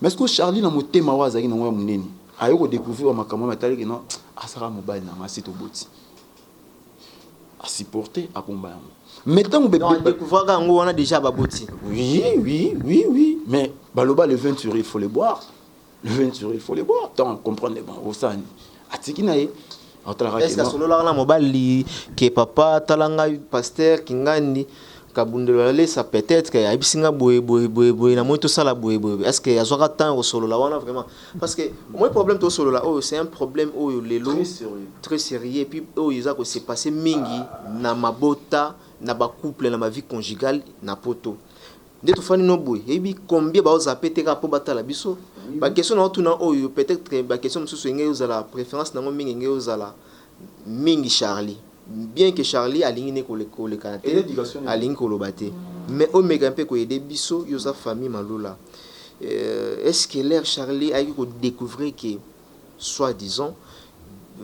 Speaker 1: Mais ce que Charlie na motema oyo azalaki nango ya monene, aye kodécouvrir bamakambo oyo atalaki, non, asaka mobali nanga, asi toboti, asupporte, akomba yango. Mais ntango
Speaker 2: découvraka yango wana déjà baboti.
Speaker 1: Oui, mais baloba le vin tiré, il faut le boire. Le vin tiré, il faut le boire. Tant comprendre, bon, osani Atiki na ye, aotalaka.
Speaker 2: Est-ce asololaka na mobali ke papa, tala ngai, pasteur Kingandi Kabundelo alesa, peut-être ayebisi nga boye boye boye boye, namoni tosala boye boye? Est ce que azwaka temps ya kosolola wana vraiment? Parce que moi, problème tosolola oyo, c'est un problème oyo lelo
Speaker 1: Très sérieux.
Speaker 2: Très sérieux. Et puis oyo eza kose passer mingi na mabota, na bacouple, na bavie conjugale na Poto. Nde tofandi no boye, yebi combien baozape te kaka mpo batala biso. Baquestion na otuna oyo, peut-être baquestion mosusu engei ozala préférence nango mingi, engei ozala mingi Charlie, bien que Charlie alingi ne kolekana te,
Speaker 1: Éducation.
Speaker 2: Alingi koloba te, mais omeka mpe koyede biso. Yo oza famille Malula. Est ce que l'air Charlie ayaki kodécouvrir ke soit disant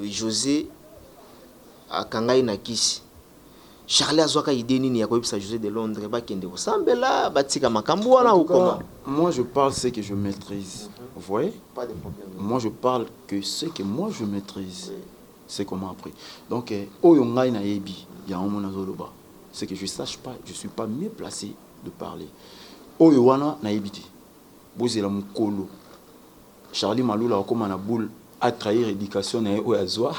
Speaker 2: José akangai na kisi, Charlie azwaka idée nini ya koyebisa José de Londres bakende kosambela, batika makambo wana
Speaker 1: En
Speaker 2: ou
Speaker 1: tout cas,
Speaker 2: comment?
Speaker 1: Moi, je parle ce que je maîtrise. Vous voyez?
Speaker 2: Pas de problème.
Speaker 1: Moi, je parle que ce que moi je maîtrise. C'est comment après. Donc, oyo ngai nayebi, ya omo nazoloba. C'est que je sache pas, je suis pas mieux placé de parler. Oyo wana nayebi te. Bozela mukolo. Charlie Malula akoma na boule à trahir éducation na ye oyo azwa.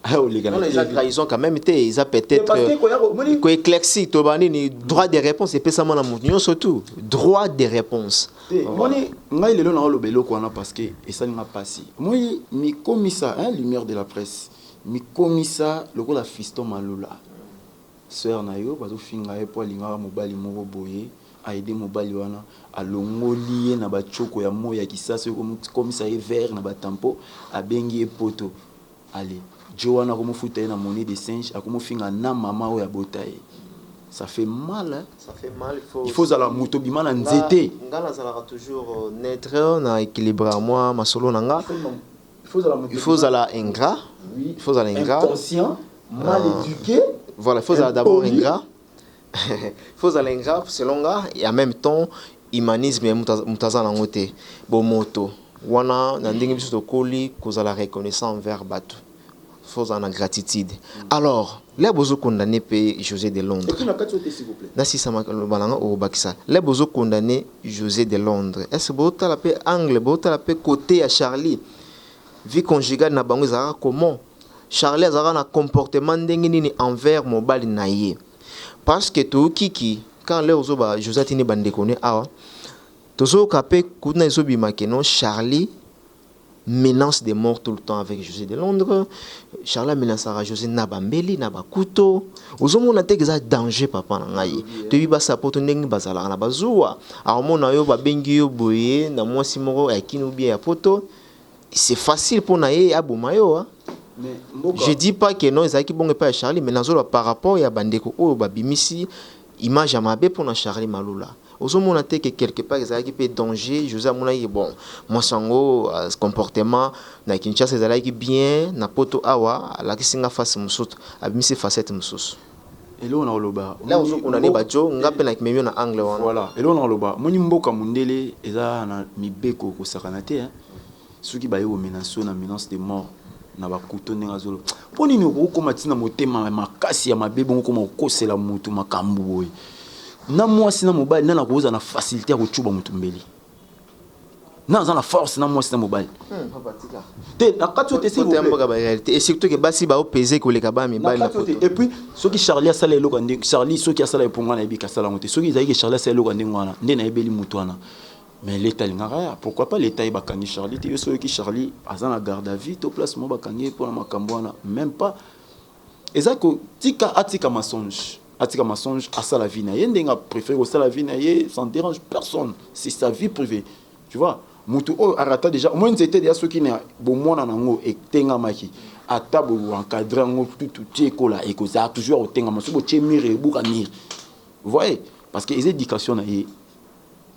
Speaker 1: Aya oleka na
Speaker 2: Non, eza
Speaker 1: TV.
Speaker 2: Trahison quand même te, eza peut-être
Speaker 1: Parce que
Speaker 2: koéclaircir. Toba nini, droit de réponse epesama na moto nyonso, tout droit de réponse.
Speaker 1: Te, moni ngai lelo naoloba eloko wana parce que esali nga mpasi. Moi mikomisa, hein, lumière de la presse, mikomisa lokola Fiston Malula, sœur na yo bazofinga ye mpo alingaka mobali moko boye, aide mobali wana, alongoli ye na batioko ya moi ya kisasi, komisa ye vert na batampo, abengi ye Poto. Ale jo wana akomofuta ye na monnaie de singe, akomofinga na mama oyo abota ye. Ça fait mal, hein?
Speaker 2: Ça fait mal, il faut
Speaker 1: Il faut ozala moto bima na nzete.
Speaker 2: Nga nazalaka toujours neutre na équilibre ya mwa masolo na nga.
Speaker 1: Il faut ozala moto
Speaker 2: Il faut ozala ingrat.
Speaker 1: Oui.
Speaker 2: Il faut ozala ingrat.
Speaker 1: Inconscient, mal éduqué.
Speaker 2: Voilà, il faut ozala d'abord
Speaker 1: impoli.
Speaker 2: Ingrat, il faut ozala ingrat selon nga, et en même temps humanisme ya moto aza nango te. Bomoto wana na ndenge biso tokoli, kozala reconnaissant envers bato, faut ozala na gratitude. Alors le bozokondane mpe José de
Speaker 1: Et
Speaker 2: Londres.
Speaker 1: Puis na kati oyo te, s'il vous plaît.
Speaker 2: Nasisa maloba na nga, okobakisa. Le bozokondane José de Londres, est ce botala mpe angle, botala mpe côté ya Charlie? Vie conjugale na bango ezalaka comment? Charlie azalaka na comportement ndenge nini envers mobali na ye? Parce que toyokiki quand lere ozoba José atindi bandeko ne awa, tozoyoka mpe kuna ezobima ke non, Charlie menace de mort tout le temps avec José de Londres. Charlie amenaçaka José na bambeli, na bakuto. Ozomona te eza danger, papa na ngai. Toyebi basapoto ndenge bazalaka na bazuwa. Aomona yo, babengi yo boye na mwasi moko ya Kini ou bien ya Poto, c'est facile mpo na ye aboma yo, hein.
Speaker 1: Mais mboka
Speaker 2: Je dis pas que non, ezalaki bongo epai ya Charlie, mais nazoloba par rapport ya bandeko oyo babimisi image ya mabe mpona Charlie Malula. Ozomona te ke quelque part ezalaki mpe danger? José amonaki bon, mwasi yango comportement na Kinshasa ezalaki bien, na Poto awa alakisi nga face mosusu, abimisi facette mosusu.
Speaker 1: Eloko na koloba
Speaker 2: La ozokondane bajo, nga mpe nakimemi yo na angle wana.
Speaker 1: Voilà, eloko na koloba, moni mboka mondele eza na mibeko kosakana te, hein. Soki baye komenace yo na menace de mort na bakuto, ndenge azoloba, mpo nini okokóma ntina motema makasi ya mabe bongo, koma kokosela motu makambo boye na mwasi na mobali? Nani akozala na facilité ya kocuba motu mbeli? Na aza na force na mwasi na mobali te na kati oyo te, s'il vous
Speaker 2: Poto ya
Speaker 1: plaît.
Speaker 2: Mboka baréalité, et surtout ke basi baopese koleka bana mibali
Speaker 1: na
Speaker 2: na
Speaker 1: kati oyo
Speaker 2: Poto.
Speaker 1: te. Et puis soki Charlie asala eloko ya ndenge, Charlie soki asala eponga, nayebi ke asala yango te. Soki ezalaki ke Charlie asala eloko ya ndenge wana, nde nayebeli motu wana. Mais l'État alingaka ya, pourquoi pas l'État ye bakangi Charlie te? Yo soki oyoki Charlie aza na garde à vue to place moko bakangi ye mpona makambo wana, même pas. Eza kotika, atika mensonge, atika mensonge, asala vie na ye ndenge apréféré kosala vie na ye, ça ne dérange personne, c'est sa vie privée, tu vois. Motu oyo arata déjà omoi nzete deya, soki na bomwana nango etengamaki, ata boencadre yango tutu ti ekola, ekozala toujours kotengama. Soki botie mur, ebuka mur. Vous voyez, parce que eza éducation na ye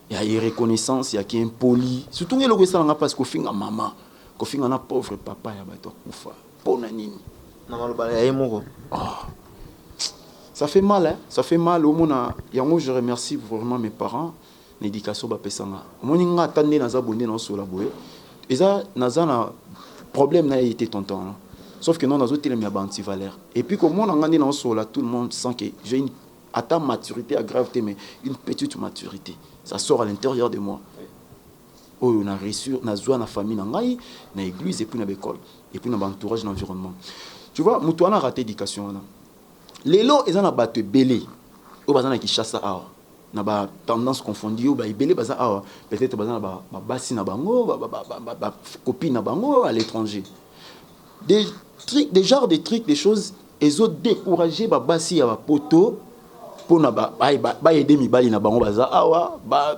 Speaker 1: ya reconnaissance ya ki impoli. Surtout nge eloko esalanga mpasi, kofinga mama, kofinga na pauvre papa ya bato akufa, mpo na nini?
Speaker 2: Na maloba ya ye moko.
Speaker 1: Ça fait mal, hein? Ça fait mal. Omona yango, je remercie vraiment mes parents na éducation bapesanga. Omoni nga, ata nde naza boye, nde naosola boye, eza naza na problème na ye te, tonton wana, sauf que non, nazotelemela ba antivaleur. Et puis komona nga nde naosola, tout le monde sent que j'ai une ata maturité ya grave te, mais une petite maturité, ça sort à l'intérieur de moi. Oyo na réussir, nazwa na famille na ngai, na église, et puis na baécole, et puis na baentourage, na environnement. Tu vois, moto wana raté éducation wana. Lelo eza na bato ebele oyo baza na Kinshasa awa, na batendance confondu, oyo baebele baza awa, peut-être baza na babasi na bango, bacopine na bango à l'étranger, des trucs, des genres de trucs, des choses ezodécourage babasi ya bapoto mpona baaider mibali na bango baza awa, ba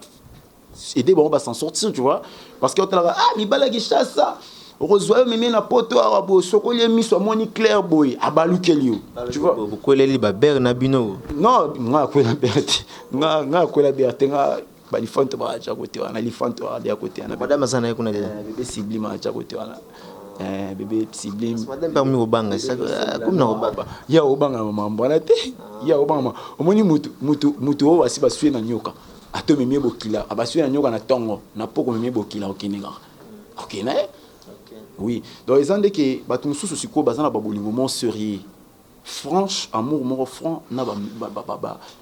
Speaker 1: aider bango ba s'en sortir, tu vois, parce que otalaka, ah, mibali ya Kinshasa, okozwa yo meme na poto awa boye, sokoli ye miso, amoni clair boye, abalukeli yo, tu vois.
Speaker 2: Bokweleli babere na bino.
Speaker 1: Non, nga akwela bere te, nga akwela bere te. Nga balifanto baaja kote wana, lifanto adia kote wana.
Speaker 2: Madame aza na ye kuna.
Speaker 1: Bébé Sublime aja kote wana. Bébé Sublime.
Speaker 2: Madame mpe akomi kobanga, komi na kobanga.
Speaker 1: Ya obanga mambo wana te, ya obanga. Omoni mutu oyo basi baswie na nyoka, ata omemi ye bokila, baswie na nyoka na ntongo, na poko omemi ye bokila, okende kaka, okende na ye. Oui, donc eza ndeke bato mosusu sikoyo baza na babolingo moko sérieux, franche amour moko franc na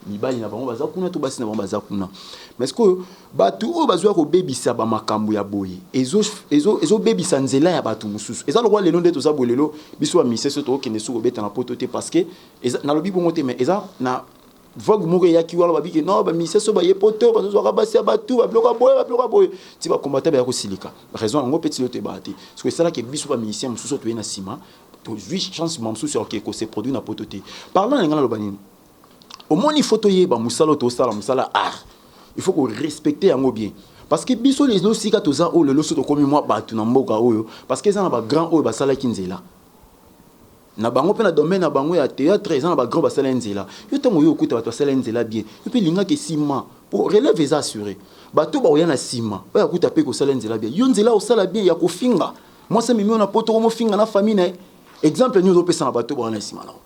Speaker 1: mibali na bango baza kuna to basi na bango baza kuna. Mais sikoyo bato oyo bazwa kobebisa bamakambo ya boye, ezobebisa nzela ya bato mosusu. Eza lokola lelo nde toza boye. Lelo biso bamise so tokokende soki kobeta na poto te, parce que nalobi bongo te, mais eza na vogue moko eyaki wana, babiki non, bamise so baye poto, bazozwaka basi ya batu, babiloko ya boye, babiloko ya boye, ti bakombata baya kosilika. Raison yango mpe ti lelo toyebaka te. Soki esalaki biso bamusicien mosusu toye na nsima, tozwi chance ma mosusu ya koke kose produire na poto te. Parlant na ngai, naloba nini? Omoni, faut toyeba mosala oyo tosala, mosala art, il faut korespecte yango bien, parce que biso lelo sika toza oyo, lelo so tokomi mwa bato na mboka oyo, parce que eza na bagrand oyo basalaki nzela na bango mpe na domaine na bango ya théâtre. Eza na bagrand basala nzela. Yo ntango oyo okuta bato basala nzela bien, yo mpe lingaka esima po relève eza assuré. Bato baoya na nsima oyo akuta mpe kosala nzela bien, yo nzela osala bien ya kofinga mwasi amemi oyo na poto, komofinga na famille na ye. Exemple nini ozopesa na bato baoya na nsima na yo?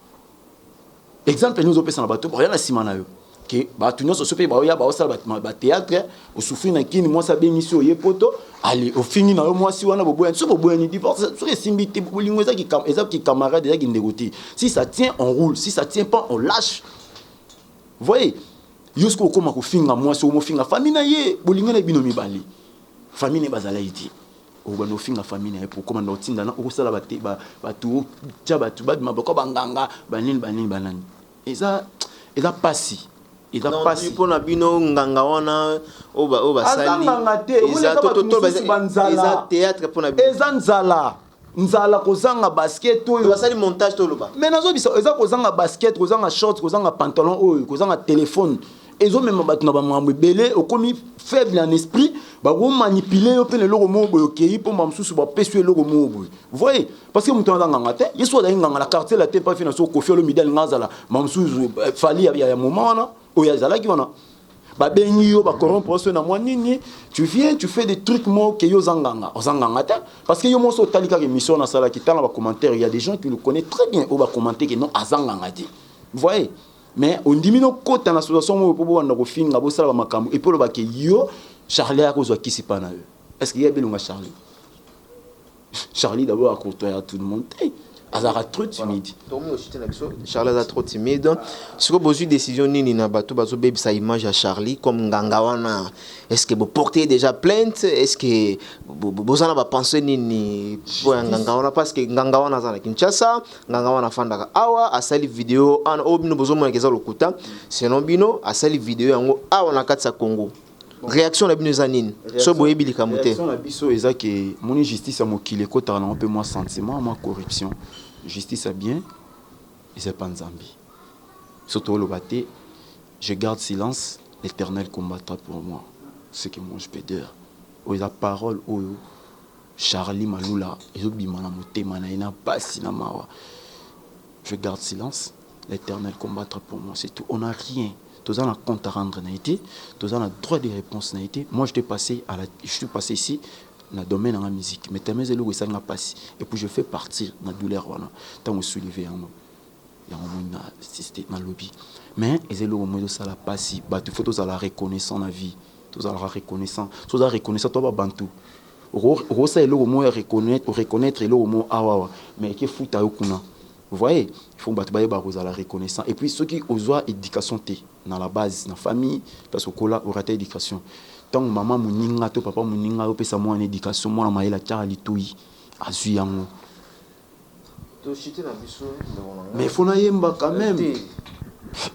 Speaker 1: Exemple nini ozopesa na bato baoya na nsima na yo, ke bato nyonso so mpe baoya baosala bathéâtre, osouffrir na kini, mwasi abengisi oye poto, ale ofingi na yo mwasi wana, boboyani, so boboyani, divorce. Soki esimbi te, bolingo eza kicamarade, eza kindeko te. Si ça tient, on roule; si ça tient pas, on lâche. Voyez, yo soki okóma kofinga mwasi, omofinga famille na ye, bolingo na bino mibale, famille na ye bazalaki te, okobanda ofinga famille na ye po okóma na otinda na okosala bato, tia bato babima bako banganga banini banini banani. Eza pasi, eza pasi.
Speaker 2: Mpona bino, nganga wana oyo basali
Speaker 1: nganga te,
Speaker 2: eza théâtre mpona
Speaker 1: bino? Eza nzala, nzala, kozanga basket oyo.
Speaker 2: Basali montage, toloba.
Speaker 1: Mais nazobisa, eza kozanga basket, kozanga short, kozanga pantalon oyo, kozanga telefone, ezomema bato na bamakambo ebele. Okomi faible en esprit, bakomanipuler yo mpe na eloko moko boye, okei mpo ma mosusu bapesi yo eloko moko boye. Voyez, parce que moto aza nganga te. Ye so azali nganga na quartier la te, mpa fi na so Kofi Olomide alinga azala ma mosusu Fally ya moment wana oyo azalaki wana, babengi yo, bacorrompre so na mwa nini, tu viens, tu fais des trucs moko ke yo oza nganga. Oza nganga te, parce que yo moso otali kaka émission wana asalaki, tala bacommentaire, il y a des gens qui le connaissent très bien oyo bacommenter ke non, aza nganga te. Voyez, mais ondimi nokota na association moko mpo bobanda kofinga, bosala bamakambo, et puis olobake yo Charlie akozwa kisi mpa na yo. Est ce que ye abelonga Charlie? Charlie d'abord akotoya tout le monde te, azalaka trop timide.
Speaker 2: Tokomi kochute na biso. Charlie aza trop timide. Sikoyo bozwi décision nini na bato bazobebisa image ya Charlie comme nganga wana? Est ce que boporte déjà plainte? Est ce que boza na bapense nini mpo ya nganga wana? Parce que nganga wana aza na Kinshasa, nganga wana afandaka awa, asali video wana oyo bino bozomonaka eza lokuta. Selon bino, asali video yango awa na kati ya Congo. Réaction na bino eza nini, so boyebi likambo te?
Speaker 1: Réaction na biso eza ke moni, justice ya mokili ekotaka nango mpe mwa sentiment, mwa corruption. Justice ya bien eza pa Nzambe. Surtout oloba te, je garde silence, l'Éternel combattra pour moi, ce que moi je peux dire, oyo eza parole oyo Charlie Malula ezobima na motema na ye, na pasi, na mawa. Je garde silence, l'Éternel combattra pour moi, c'est tout. On n'a rien, toza na compte à rendre na ye te, toza na droit de réponse na ye te. Moi je passé à la, je suis passé ici na domaine ya musique, mais tellement eza eloko esalinga mpasi, et puis je fais partir na douleur wana. Ntango esoulevé yango, yango moni na assiste, nalobi, mais eza eloko mo ezosala mpasi. Bato, faut tozala reconnaissant na vie, tozalaka reconnaissant. So oza reconnaissant, to babantu okosala eloko moko ya reconnaître eloko moko awawa, mais ekefuta yo kuna. Vous voyez, il faut bato bayeba kozala reconnaissant. Et puis soki ozwa éducation te na la base, na famille, parce okola orate éducation. Ntango mama moninga to papa moninga ayopesa mwana éducation, mwana mayele atiaka litoi, azwi yango.
Speaker 2: Toshite na biso, ndeko na ngai.
Speaker 1: Mais faut nayemba quand même.
Speaker 2: Te.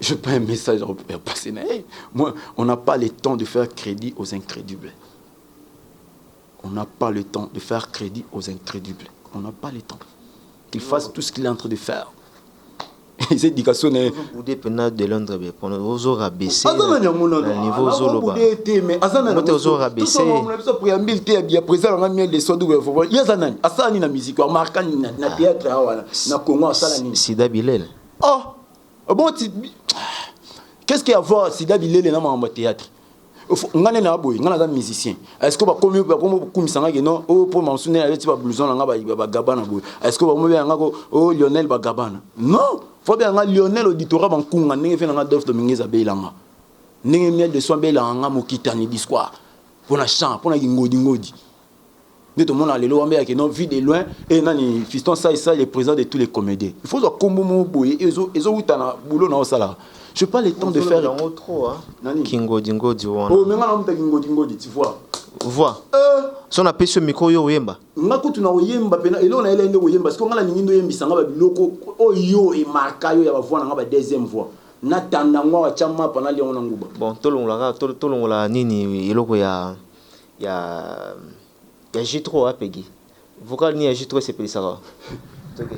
Speaker 1: Je pas un message à passer. Hey, moi, on n'a pas le temps de faire crédit aux incrédules. On n'a pas le temps de faire crédit aux incrédules. On n'a pas le temps. Qu'il fasse tout ce qu'il est en train de faire. Eza éducation na ye.
Speaker 2: Ozobude mpena de Londres be mpona ozorabaisser
Speaker 1: Aza nani yango?
Speaker 2: Na niveau ozoloba.
Speaker 1: Te, mais aza nani?
Speaker 2: Moto ozorabaisser.
Speaker 1: Na biso préambule te ya président nanga Miel de Son. Ye aza nani? Asala nini na musique? Amarka nini na théâtre awa na Congo? Asala nini?
Speaker 2: Sida Bilele.
Speaker 1: Oh bon, qu'est-ce qu'il y a à voir Sida Bilele na makambo ya théâtre? Nga nde na boye, nga naza musicien. Est ce que bakomi bakomisanga ke non, oyo mpo mamosu nde naleti bablouson na nga bagabana boye? Est ce que bakomi beyanga ko o Lionel Bagabana? Non, fo beyanga Lionel Auditora Bankunga, ndenge fe nanga Dolphe Dominguez abeyelanga, ndenge Miel de Son abeyelanga nga Mokitani Disquoire mpona chant, mpona kingodingodi nde tomona lelo wambeyaki non, Vue de Loin e nani, Fiston Sai Sai, le président de tous les comédiens. Il faut ozwa kombo moko boye ezowuta na boulot na osalaka. Je pas le temps de faire.
Speaker 2: Yango trop, hein.
Speaker 1: Nani?
Speaker 2: Kingodingodi wana.
Speaker 1: Oh, mais nga na mutaki ngodingodi, tu vois.
Speaker 2: Voix. So napesi yo micro, yo oyemba.
Speaker 1: Nga kutu na koyemba pena eloko na yela nde koyemba, parce que nga nalingi nde oyembisa nga babiloko oyo emarka yo ya bavoix na nga, ba deuxième voix, natanda ngo awa, tya mapa, nalia ngo na nguba.
Speaker 2: Bon, tolongola kaka, tolongola nini, eloko ya J3 apegi vocal nini ya J3 esepelisaka. Toke.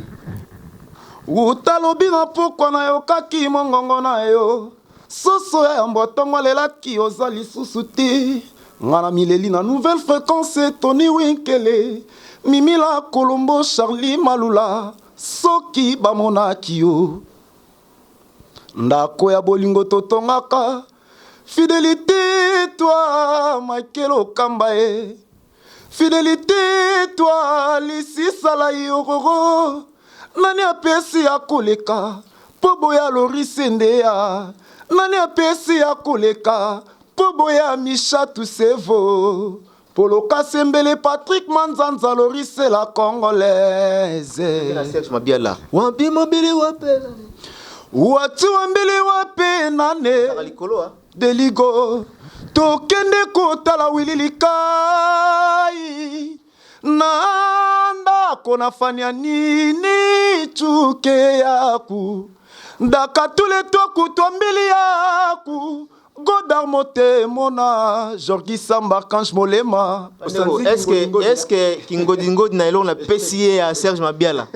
Speaker 1: Utalobi na pokwa, nayokaki mongongo na yo, soso ya yambo ntongo alelaki, oza lisusu te. Nga na mileli na nouvelle fréquence, Tony Winkele, Mimila Kolombo, Charlie Malula, soki bamonaki yo. Ndako ya bolingo totongaka, fidélité toi Michael Okamba ye, fidélité toi lisisala yororo, nani apesi ya koleka mpo boya Lorise Ndeya, nani apesi ya koleka mpo boya Mishatu Sevo, Poloka Sembele, Patrik Manzanza, Lorise la Congolaise.
Speaker 2: Na Serge Mabiala, wapi mobili wapela.
Speaker 1: Wati wambili wape nane.
Speaker 2: Kaka likolo, ah.
Speaker 1: Deligo, tokende kotala Wili Likai na ndako na fania nini tuke yaku ndakatule toku twambili yaku Godard Motemo na Jorgi Samba Kange Molema.
Speaker 2: Bandeko, est-ce que kingodingodi na eloko napesi ye ya Serge Mabiala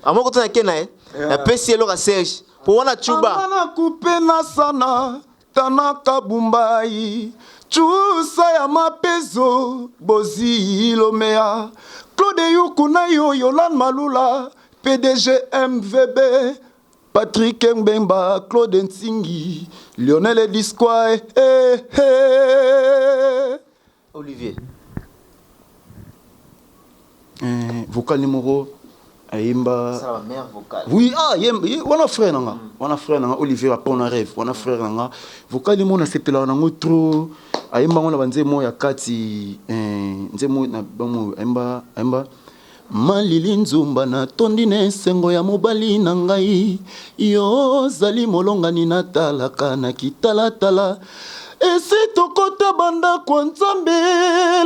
Speaker 2: amoko to nake na ye, napesi ye eloko ya Serge po wana cuba.
Speaker 1: Anga kupe na sana Tanaka Bumbai, Chusa ya Mapezo, Bozi Lomea, Claude Yuku na yo, Yolan Malula, PDG MVB, Patrick Mbemba, Claude Ntingi, Lionel Disquoy, eh, eh.
Speaker 2: Olivier.
Speaker 1: Vocal numéro ayemba.
Speaker 2: Sala ba vocal.
Speaker 1: Oui, ah, yemba wana frère nanga, wana frère nanga Olivier Apona Rêve, wana frère nanga, vocal mo nasepelaka nango trop. Ayemba ngo na banzembo ya kati, nzembo na bango ayemba, ayemba malili nzumba, natondi na esengo ya mobali na ngai, yo ozali molongani, natalaka na kitalatala, esi tokota bandako ya Nzambe,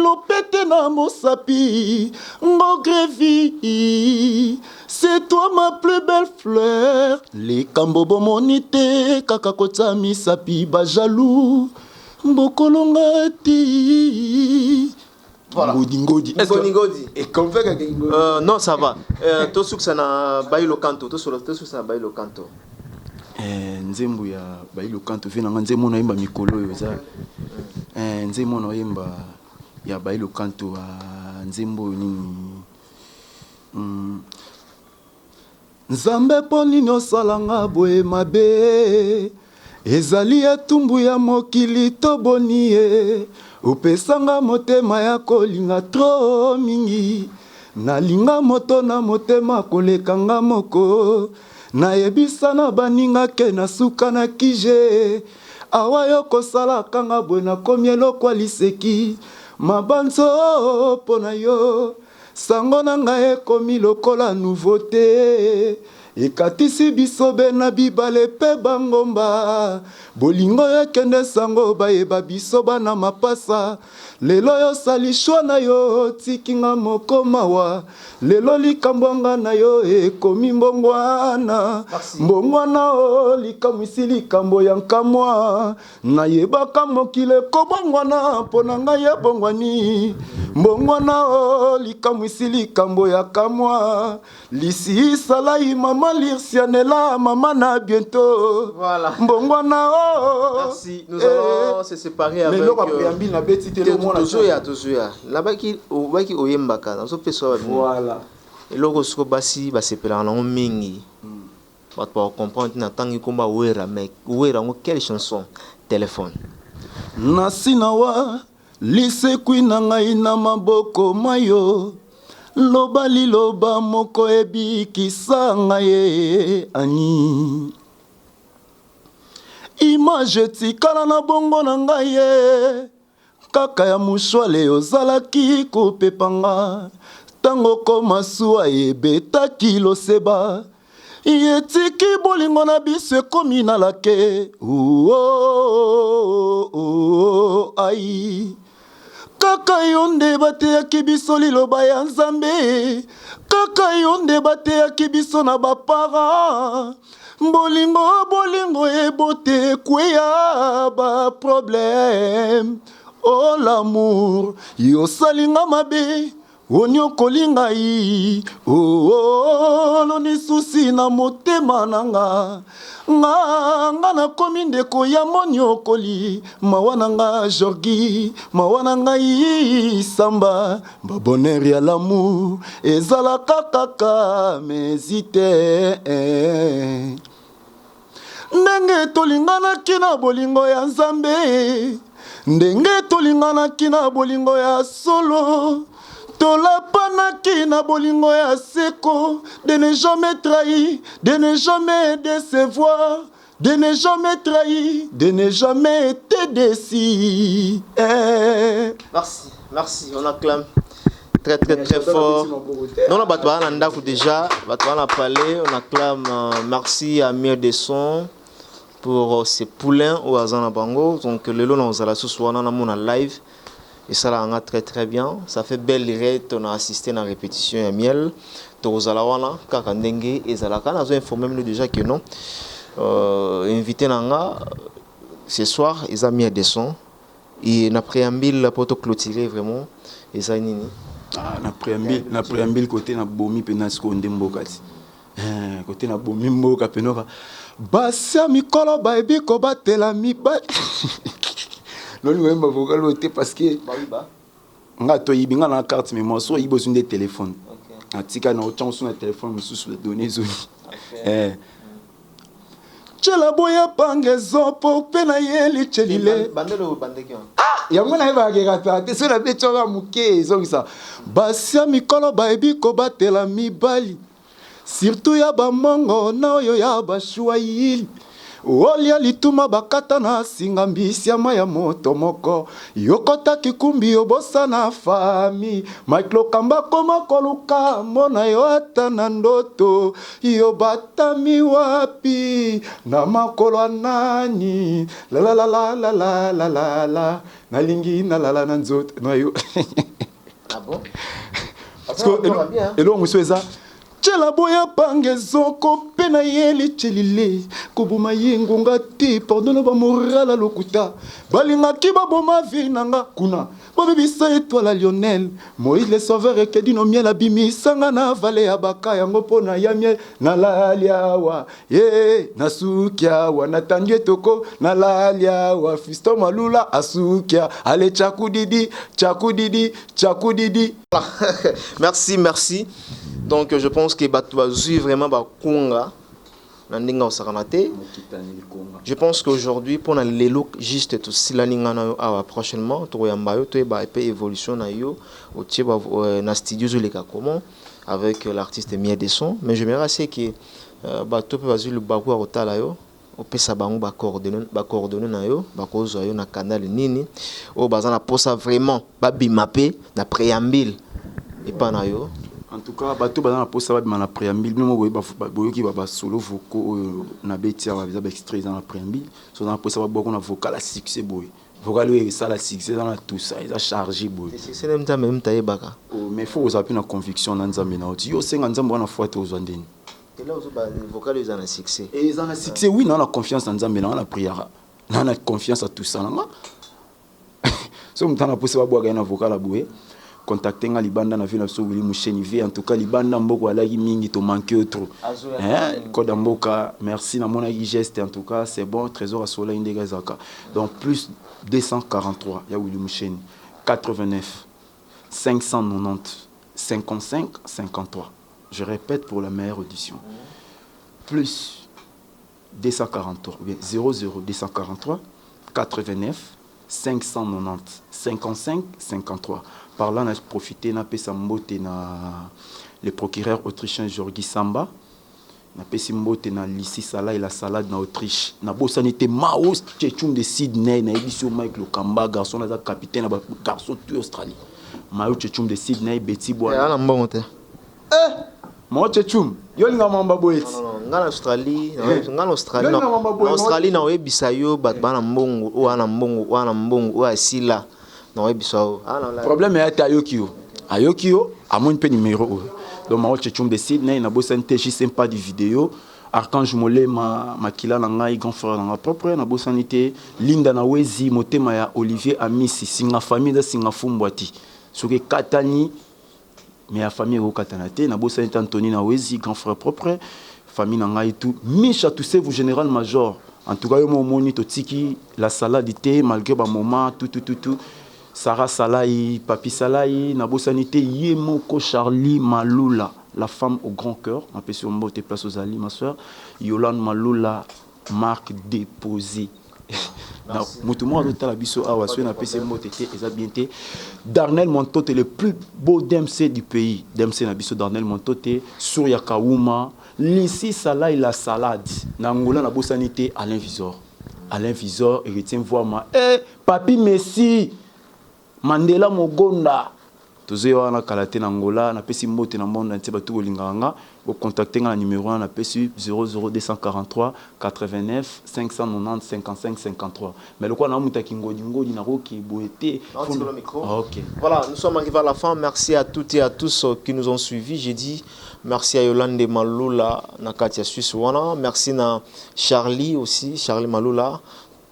Speaker 1: lopete na mosapi ngo grevi, c'est toi ma plus belle fleur, likambo bomoni te, kaka kotia misapi, bajaloux bokolonga ti.
Speaker 2: Voilà.
Speaker 1: Ngodi ngodi. Est-ce
Speaker 2: Ngodi ngodi.
Speaker 1: Et comme fait que ngodi.
Speaker 2: Non, ça va. Tosukisa na Bailo Kanto, tosola, tosukisa na Bailo Kanto.
Speaker 1: Nzembo ya Bailo Kanto ve nanga, nzembo nayemba mikolo oyo eza nzembo nayemba ya Bailo Kanto, nzembo oyo nini. Nzambe, mpo nini osalanga boye mabe? Ezali etumbu ya mokili to boni ye? Opesanga motema ya kolinga trop mingi, nalinga moto na motema koleka nga moko, nayebisa na baninga ke nasuka na kije awa, yo kosalaka nga boye, nakomi eloko ya liseki, mabanzo mpo na yo, sango na ngai ekomi lokola nouveauté. Ekatisi bisobe na bibale pe ba ngomba Bolingo ekende sango bayeba biso bana mapasa Lelo y'osali choix na yo otiki nga moko mawa Lelo likambo nga na yo ekomi mbongwana Mbongwana oh likamwisi likambo ya nkamwa Nayebaka mokili ekobongwana mpo na ngai ebongwani Mbongwana oh likamwisi likambo ya kamwa Lisi Salayi maman Lirsianela maman na bientôt.
Speaker 2: Voilà.
Speaker 1: Mbongwana oh.
Speaker 2: Merci. Nous allons se séparer avec.
Speaker 1: Mais eloko ya préambule na beti te lo mwana.
Speaker 2: Tozoya tozoya. Nabaki obaki oyembaka nazo pesa ba.
Speaker 1: Voilà.
Speaker 2: Eloko siko basi basepelaka nango mingi. Bato ba comprendre na tangi komba Wera mais Wera ngo quelle chanson? Téléphone.
Speaker 1: Nasina wa Lisekwi na ngai na maboko ma yo Loba liloba moko ebikisa ngai e Annie Image etikala na bongo na ngai e Kaka ya mouchoir ozalaki kopepa nga Tango ko masuwa ebetaki loseba Etiki bolingo na biso ekomi na lake ooh ai Kaka yo nde bateyaki biso liloba ya Nzambe Kaka yo nde bateyaki biso na ba parents Bolingo bolingo ebote ekweya ba problème Oh l'amour y'osali nga mabe Oniokoli ngai oh, loni susi na motema na nga nga nga nakomi ndeko ya moniokoli mawa na nga Jorgi mawa na ngai Samba ba bonheur ya l'amour ezalaka kaka mezi te eh. Ndenge tolinganaki na bolingo ya Nzambe, ndenge tolinganaki na bolingo ya solo, tolapanaki na bolingo ya seko, de ne jamais trahir, de ne jamais decevoir, de ne jamais trahir, de ne jamais te déçu. Eh.
Speaker 2: Merci, merci, on acclame très très très fort. Non, non, bato baza na ndako déjà, bato baza na palais, on acclame merci à Miel de Son pour ces poulains oyo aza na bango. Donc lelo na ozala susu wana na mona live esalaka nga très très bien. Ça fait belle lurette, on a assisté na répétition ya Miel. Tokozala wana kaka ndenge ezalaka. Nazo informer bino déjà que non. Invité na nga ce soir eza Miel de Son. Et na préambule pour to clôturer vraiment eza nini?
Speaker 1: Ah, na préambule, na préambule côté na bomi pena siko nde mboka ti. Eh, côté na bomi mboka penoka. Basi ya mikolo bayebi kobatela mibali. Loli oyemba vocal oyo te parce que nga toyibi nga na carte mémoire so oyibi ozwi nde téléphone. Atika na otyango so na téléphone mosusu donné ezongi. Eh. Tshela boya pangezo po pe na ye lichelile. Ah, yango nayebaka kekata te soki nabeti wana moke ezongisa basi ya mikolo bayebi kobatela mibali surtout ya bamongo na oyo ya bashuayili olia lituma bakata na singa mbisi ya mai ya moto moko yokota kikumbi obosana fami Mike Lokamba koma koluka mona yo ata na ndoto Yo batami wapi na makolo ya nani lalalalalalalalala nalingi nalala na nzoto na yo.
Speaker 2: Ah bon?
Speaker 1: Eloko mosusu eza Tshela boya pange zoko pe na ye lichelile koboma ye ngonga te pardon na ba moral ya lokuta balingaki baboma vie na nga kuna Bobebisa etoile ya Lionel Moïse le sauveur ekedino miel abimisa nga na vale ya baka yango mpo na ya miel nalali awa ye nasuki awa natandi etoko nalali awa Fiston Malula asuki ale chakudidi chakudidi chakudidi.
Speaker 2: Merci, merci. Donc je pense que bato bazui vraiment bakunga na ndenge osakana te. Je pense qu'aujourd'hui pona lelo juste tosilani nga na yo awa prochainement tokoyamba yo toyeba pe évolution na yo otie ba na studio ezoleka comment avec l'artiste Miel de Son. Mais j'aimerais assez que bato pe bazwi libaku ya kotala yo opesa bango ba coordonnées, ba coordonnées na yo bakozwa yo na canal nini oyo baza na posa vraiment babima pe na préambule epa na yo.
Speaker 1: En tout cas, bato baza na mposa babima na préambule. Bino moko boyoki basolo vocaux oyo nabeti awa, eza baextrait, eza na préambule. So oza na mposa babwako na vocal ya succès boye, vocal oyo esala succès, eza na tout ça, eza chargé boye.
Speaker 2: Succès nde Nzambe mutu ayebaka.
Speaker 1: Oh, mais faut ozala mpe na conviction na Nzambe na oti. Yo osenga Nzambe wana foi te, ozwa ndeni?
Speaker 2: Tela ozoba vocal oyo eza na succès.
Speaker 1: Eza na succès, oui. Naa na confiance na Nzambe nanga, na prière, naa na confiance à tout ça nanga. So moto ana mposa babwaka ye na vocal ya boye, contacte nga libanda na vie na biso, Willi Musheni vie. En tout cas, libanda mboka alaki mingi, tomanke yo trop. Hein, code ya mboka, merci, namonaki geste. En tout cas, c'est bon. Trésor asolai ndenge ezalaka. Donc plus 243 ya Willi Musheni, 89 590 55 53. Je répète pour la meilleure audition: plus 243 ou bien 00 243 89 590 55 53. Par là, na profité napesa mbote na le procureur autrichien Georgi Samba, napesi mbote na Lisi Sala et la salade na Autriche. Nabosani te Mao Chechum de Sydney, nayebi yo Mike Lokamba, garçon aza capitaine na bagarçon tu Australie. Mao Chechum de Sydney, Betty Bwana.
Speaker 2: Na mbongo te.
Speaker 1: Mao Chechum, yo olinga mamba boye ti.
Speaker 2: Nga na Australie, nga na Australie, na Australie, na oyebisa yo bato bana mbongo oyo ana mbongo, oyo ana mbongo, oyo asila, na oyebisa yo.
Speaker 1: Problème eya te, ayoki yo, ayoki yo, amoni mpe numéro oyo. Donc Mao Chechum de Sydney, nabosani te JC Mpadi vidéo, Archange Molema, makila na ngai, grand frère na nga propre. Nabosani te Linda na Wezi, motema ya Olivier Amisi, singa famille eza singa fumbwa ti soki ekatani, mais ya famille ekokatana te. Nabosani te Antony na Wezi, grand frère propre, famille na ngai tout. Misha Tusevu, général major, en tout cas yo mo omoni totiki la salade te malgré bamoment tout tout tout tout. Sarah Salai, Papi Salai, nabosani te ye moko Charlie Malula, la femme au grand cœur, napesi yo mbote place ozali, ma soeur Yolande Malula, marque déposée. Moto moko azotala biso awa, soki napesi mbote te, eza bien te. Darnel Montote, le plus beau DMC du pays, DMC na biso Darnel Montote, Surya Kawuma, Lisi Salai, la salade na Angola. Nabosani te Alain Visor, Alain Visor, héritier Mvoama, eh, Papi Messi, Mandela Mogonda, tozoya wana kala te na Angola. Napesi mbote na monde entier. Bato bolingaka nga, bocontacte nga na numéro wana napesi, 00243 89 590 55 53. Mais lokola naomutaki ngodingodi, nakoki boye te.
Speaker 2: Ok. Voilà, nous sommes arrivés à la fin. Merci à toutes et à tous qui nous ont suivis. J'ai dit merci à Yolande Malula na kati ya Suisse wana. Merci na Charlie aussi, Charlie Malula. En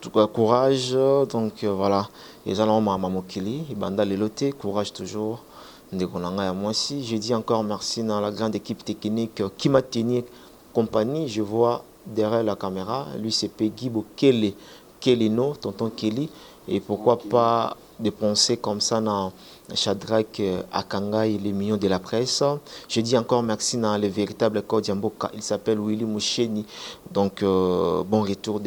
Speaker 2: tout cas, courage. Donc voilà, eza na mama mokili ebanda lelo te. Courage toujours, ndeko na ngai ya mwasi. Je dis encore merci dans la grande équipe technique qui m'a tenu compagnie. Je vois derrière la caméra, lui, c'est Peggy Bokele Kelino, tonton Kelly. Et pourquoi pas de penser comme ça dans Shadrach Akangai, les millions de la presse. Je dis encore merci dans le véritable code Yamboka. Il s'appelle Willy Moucheni. Donc, bon retour déjà.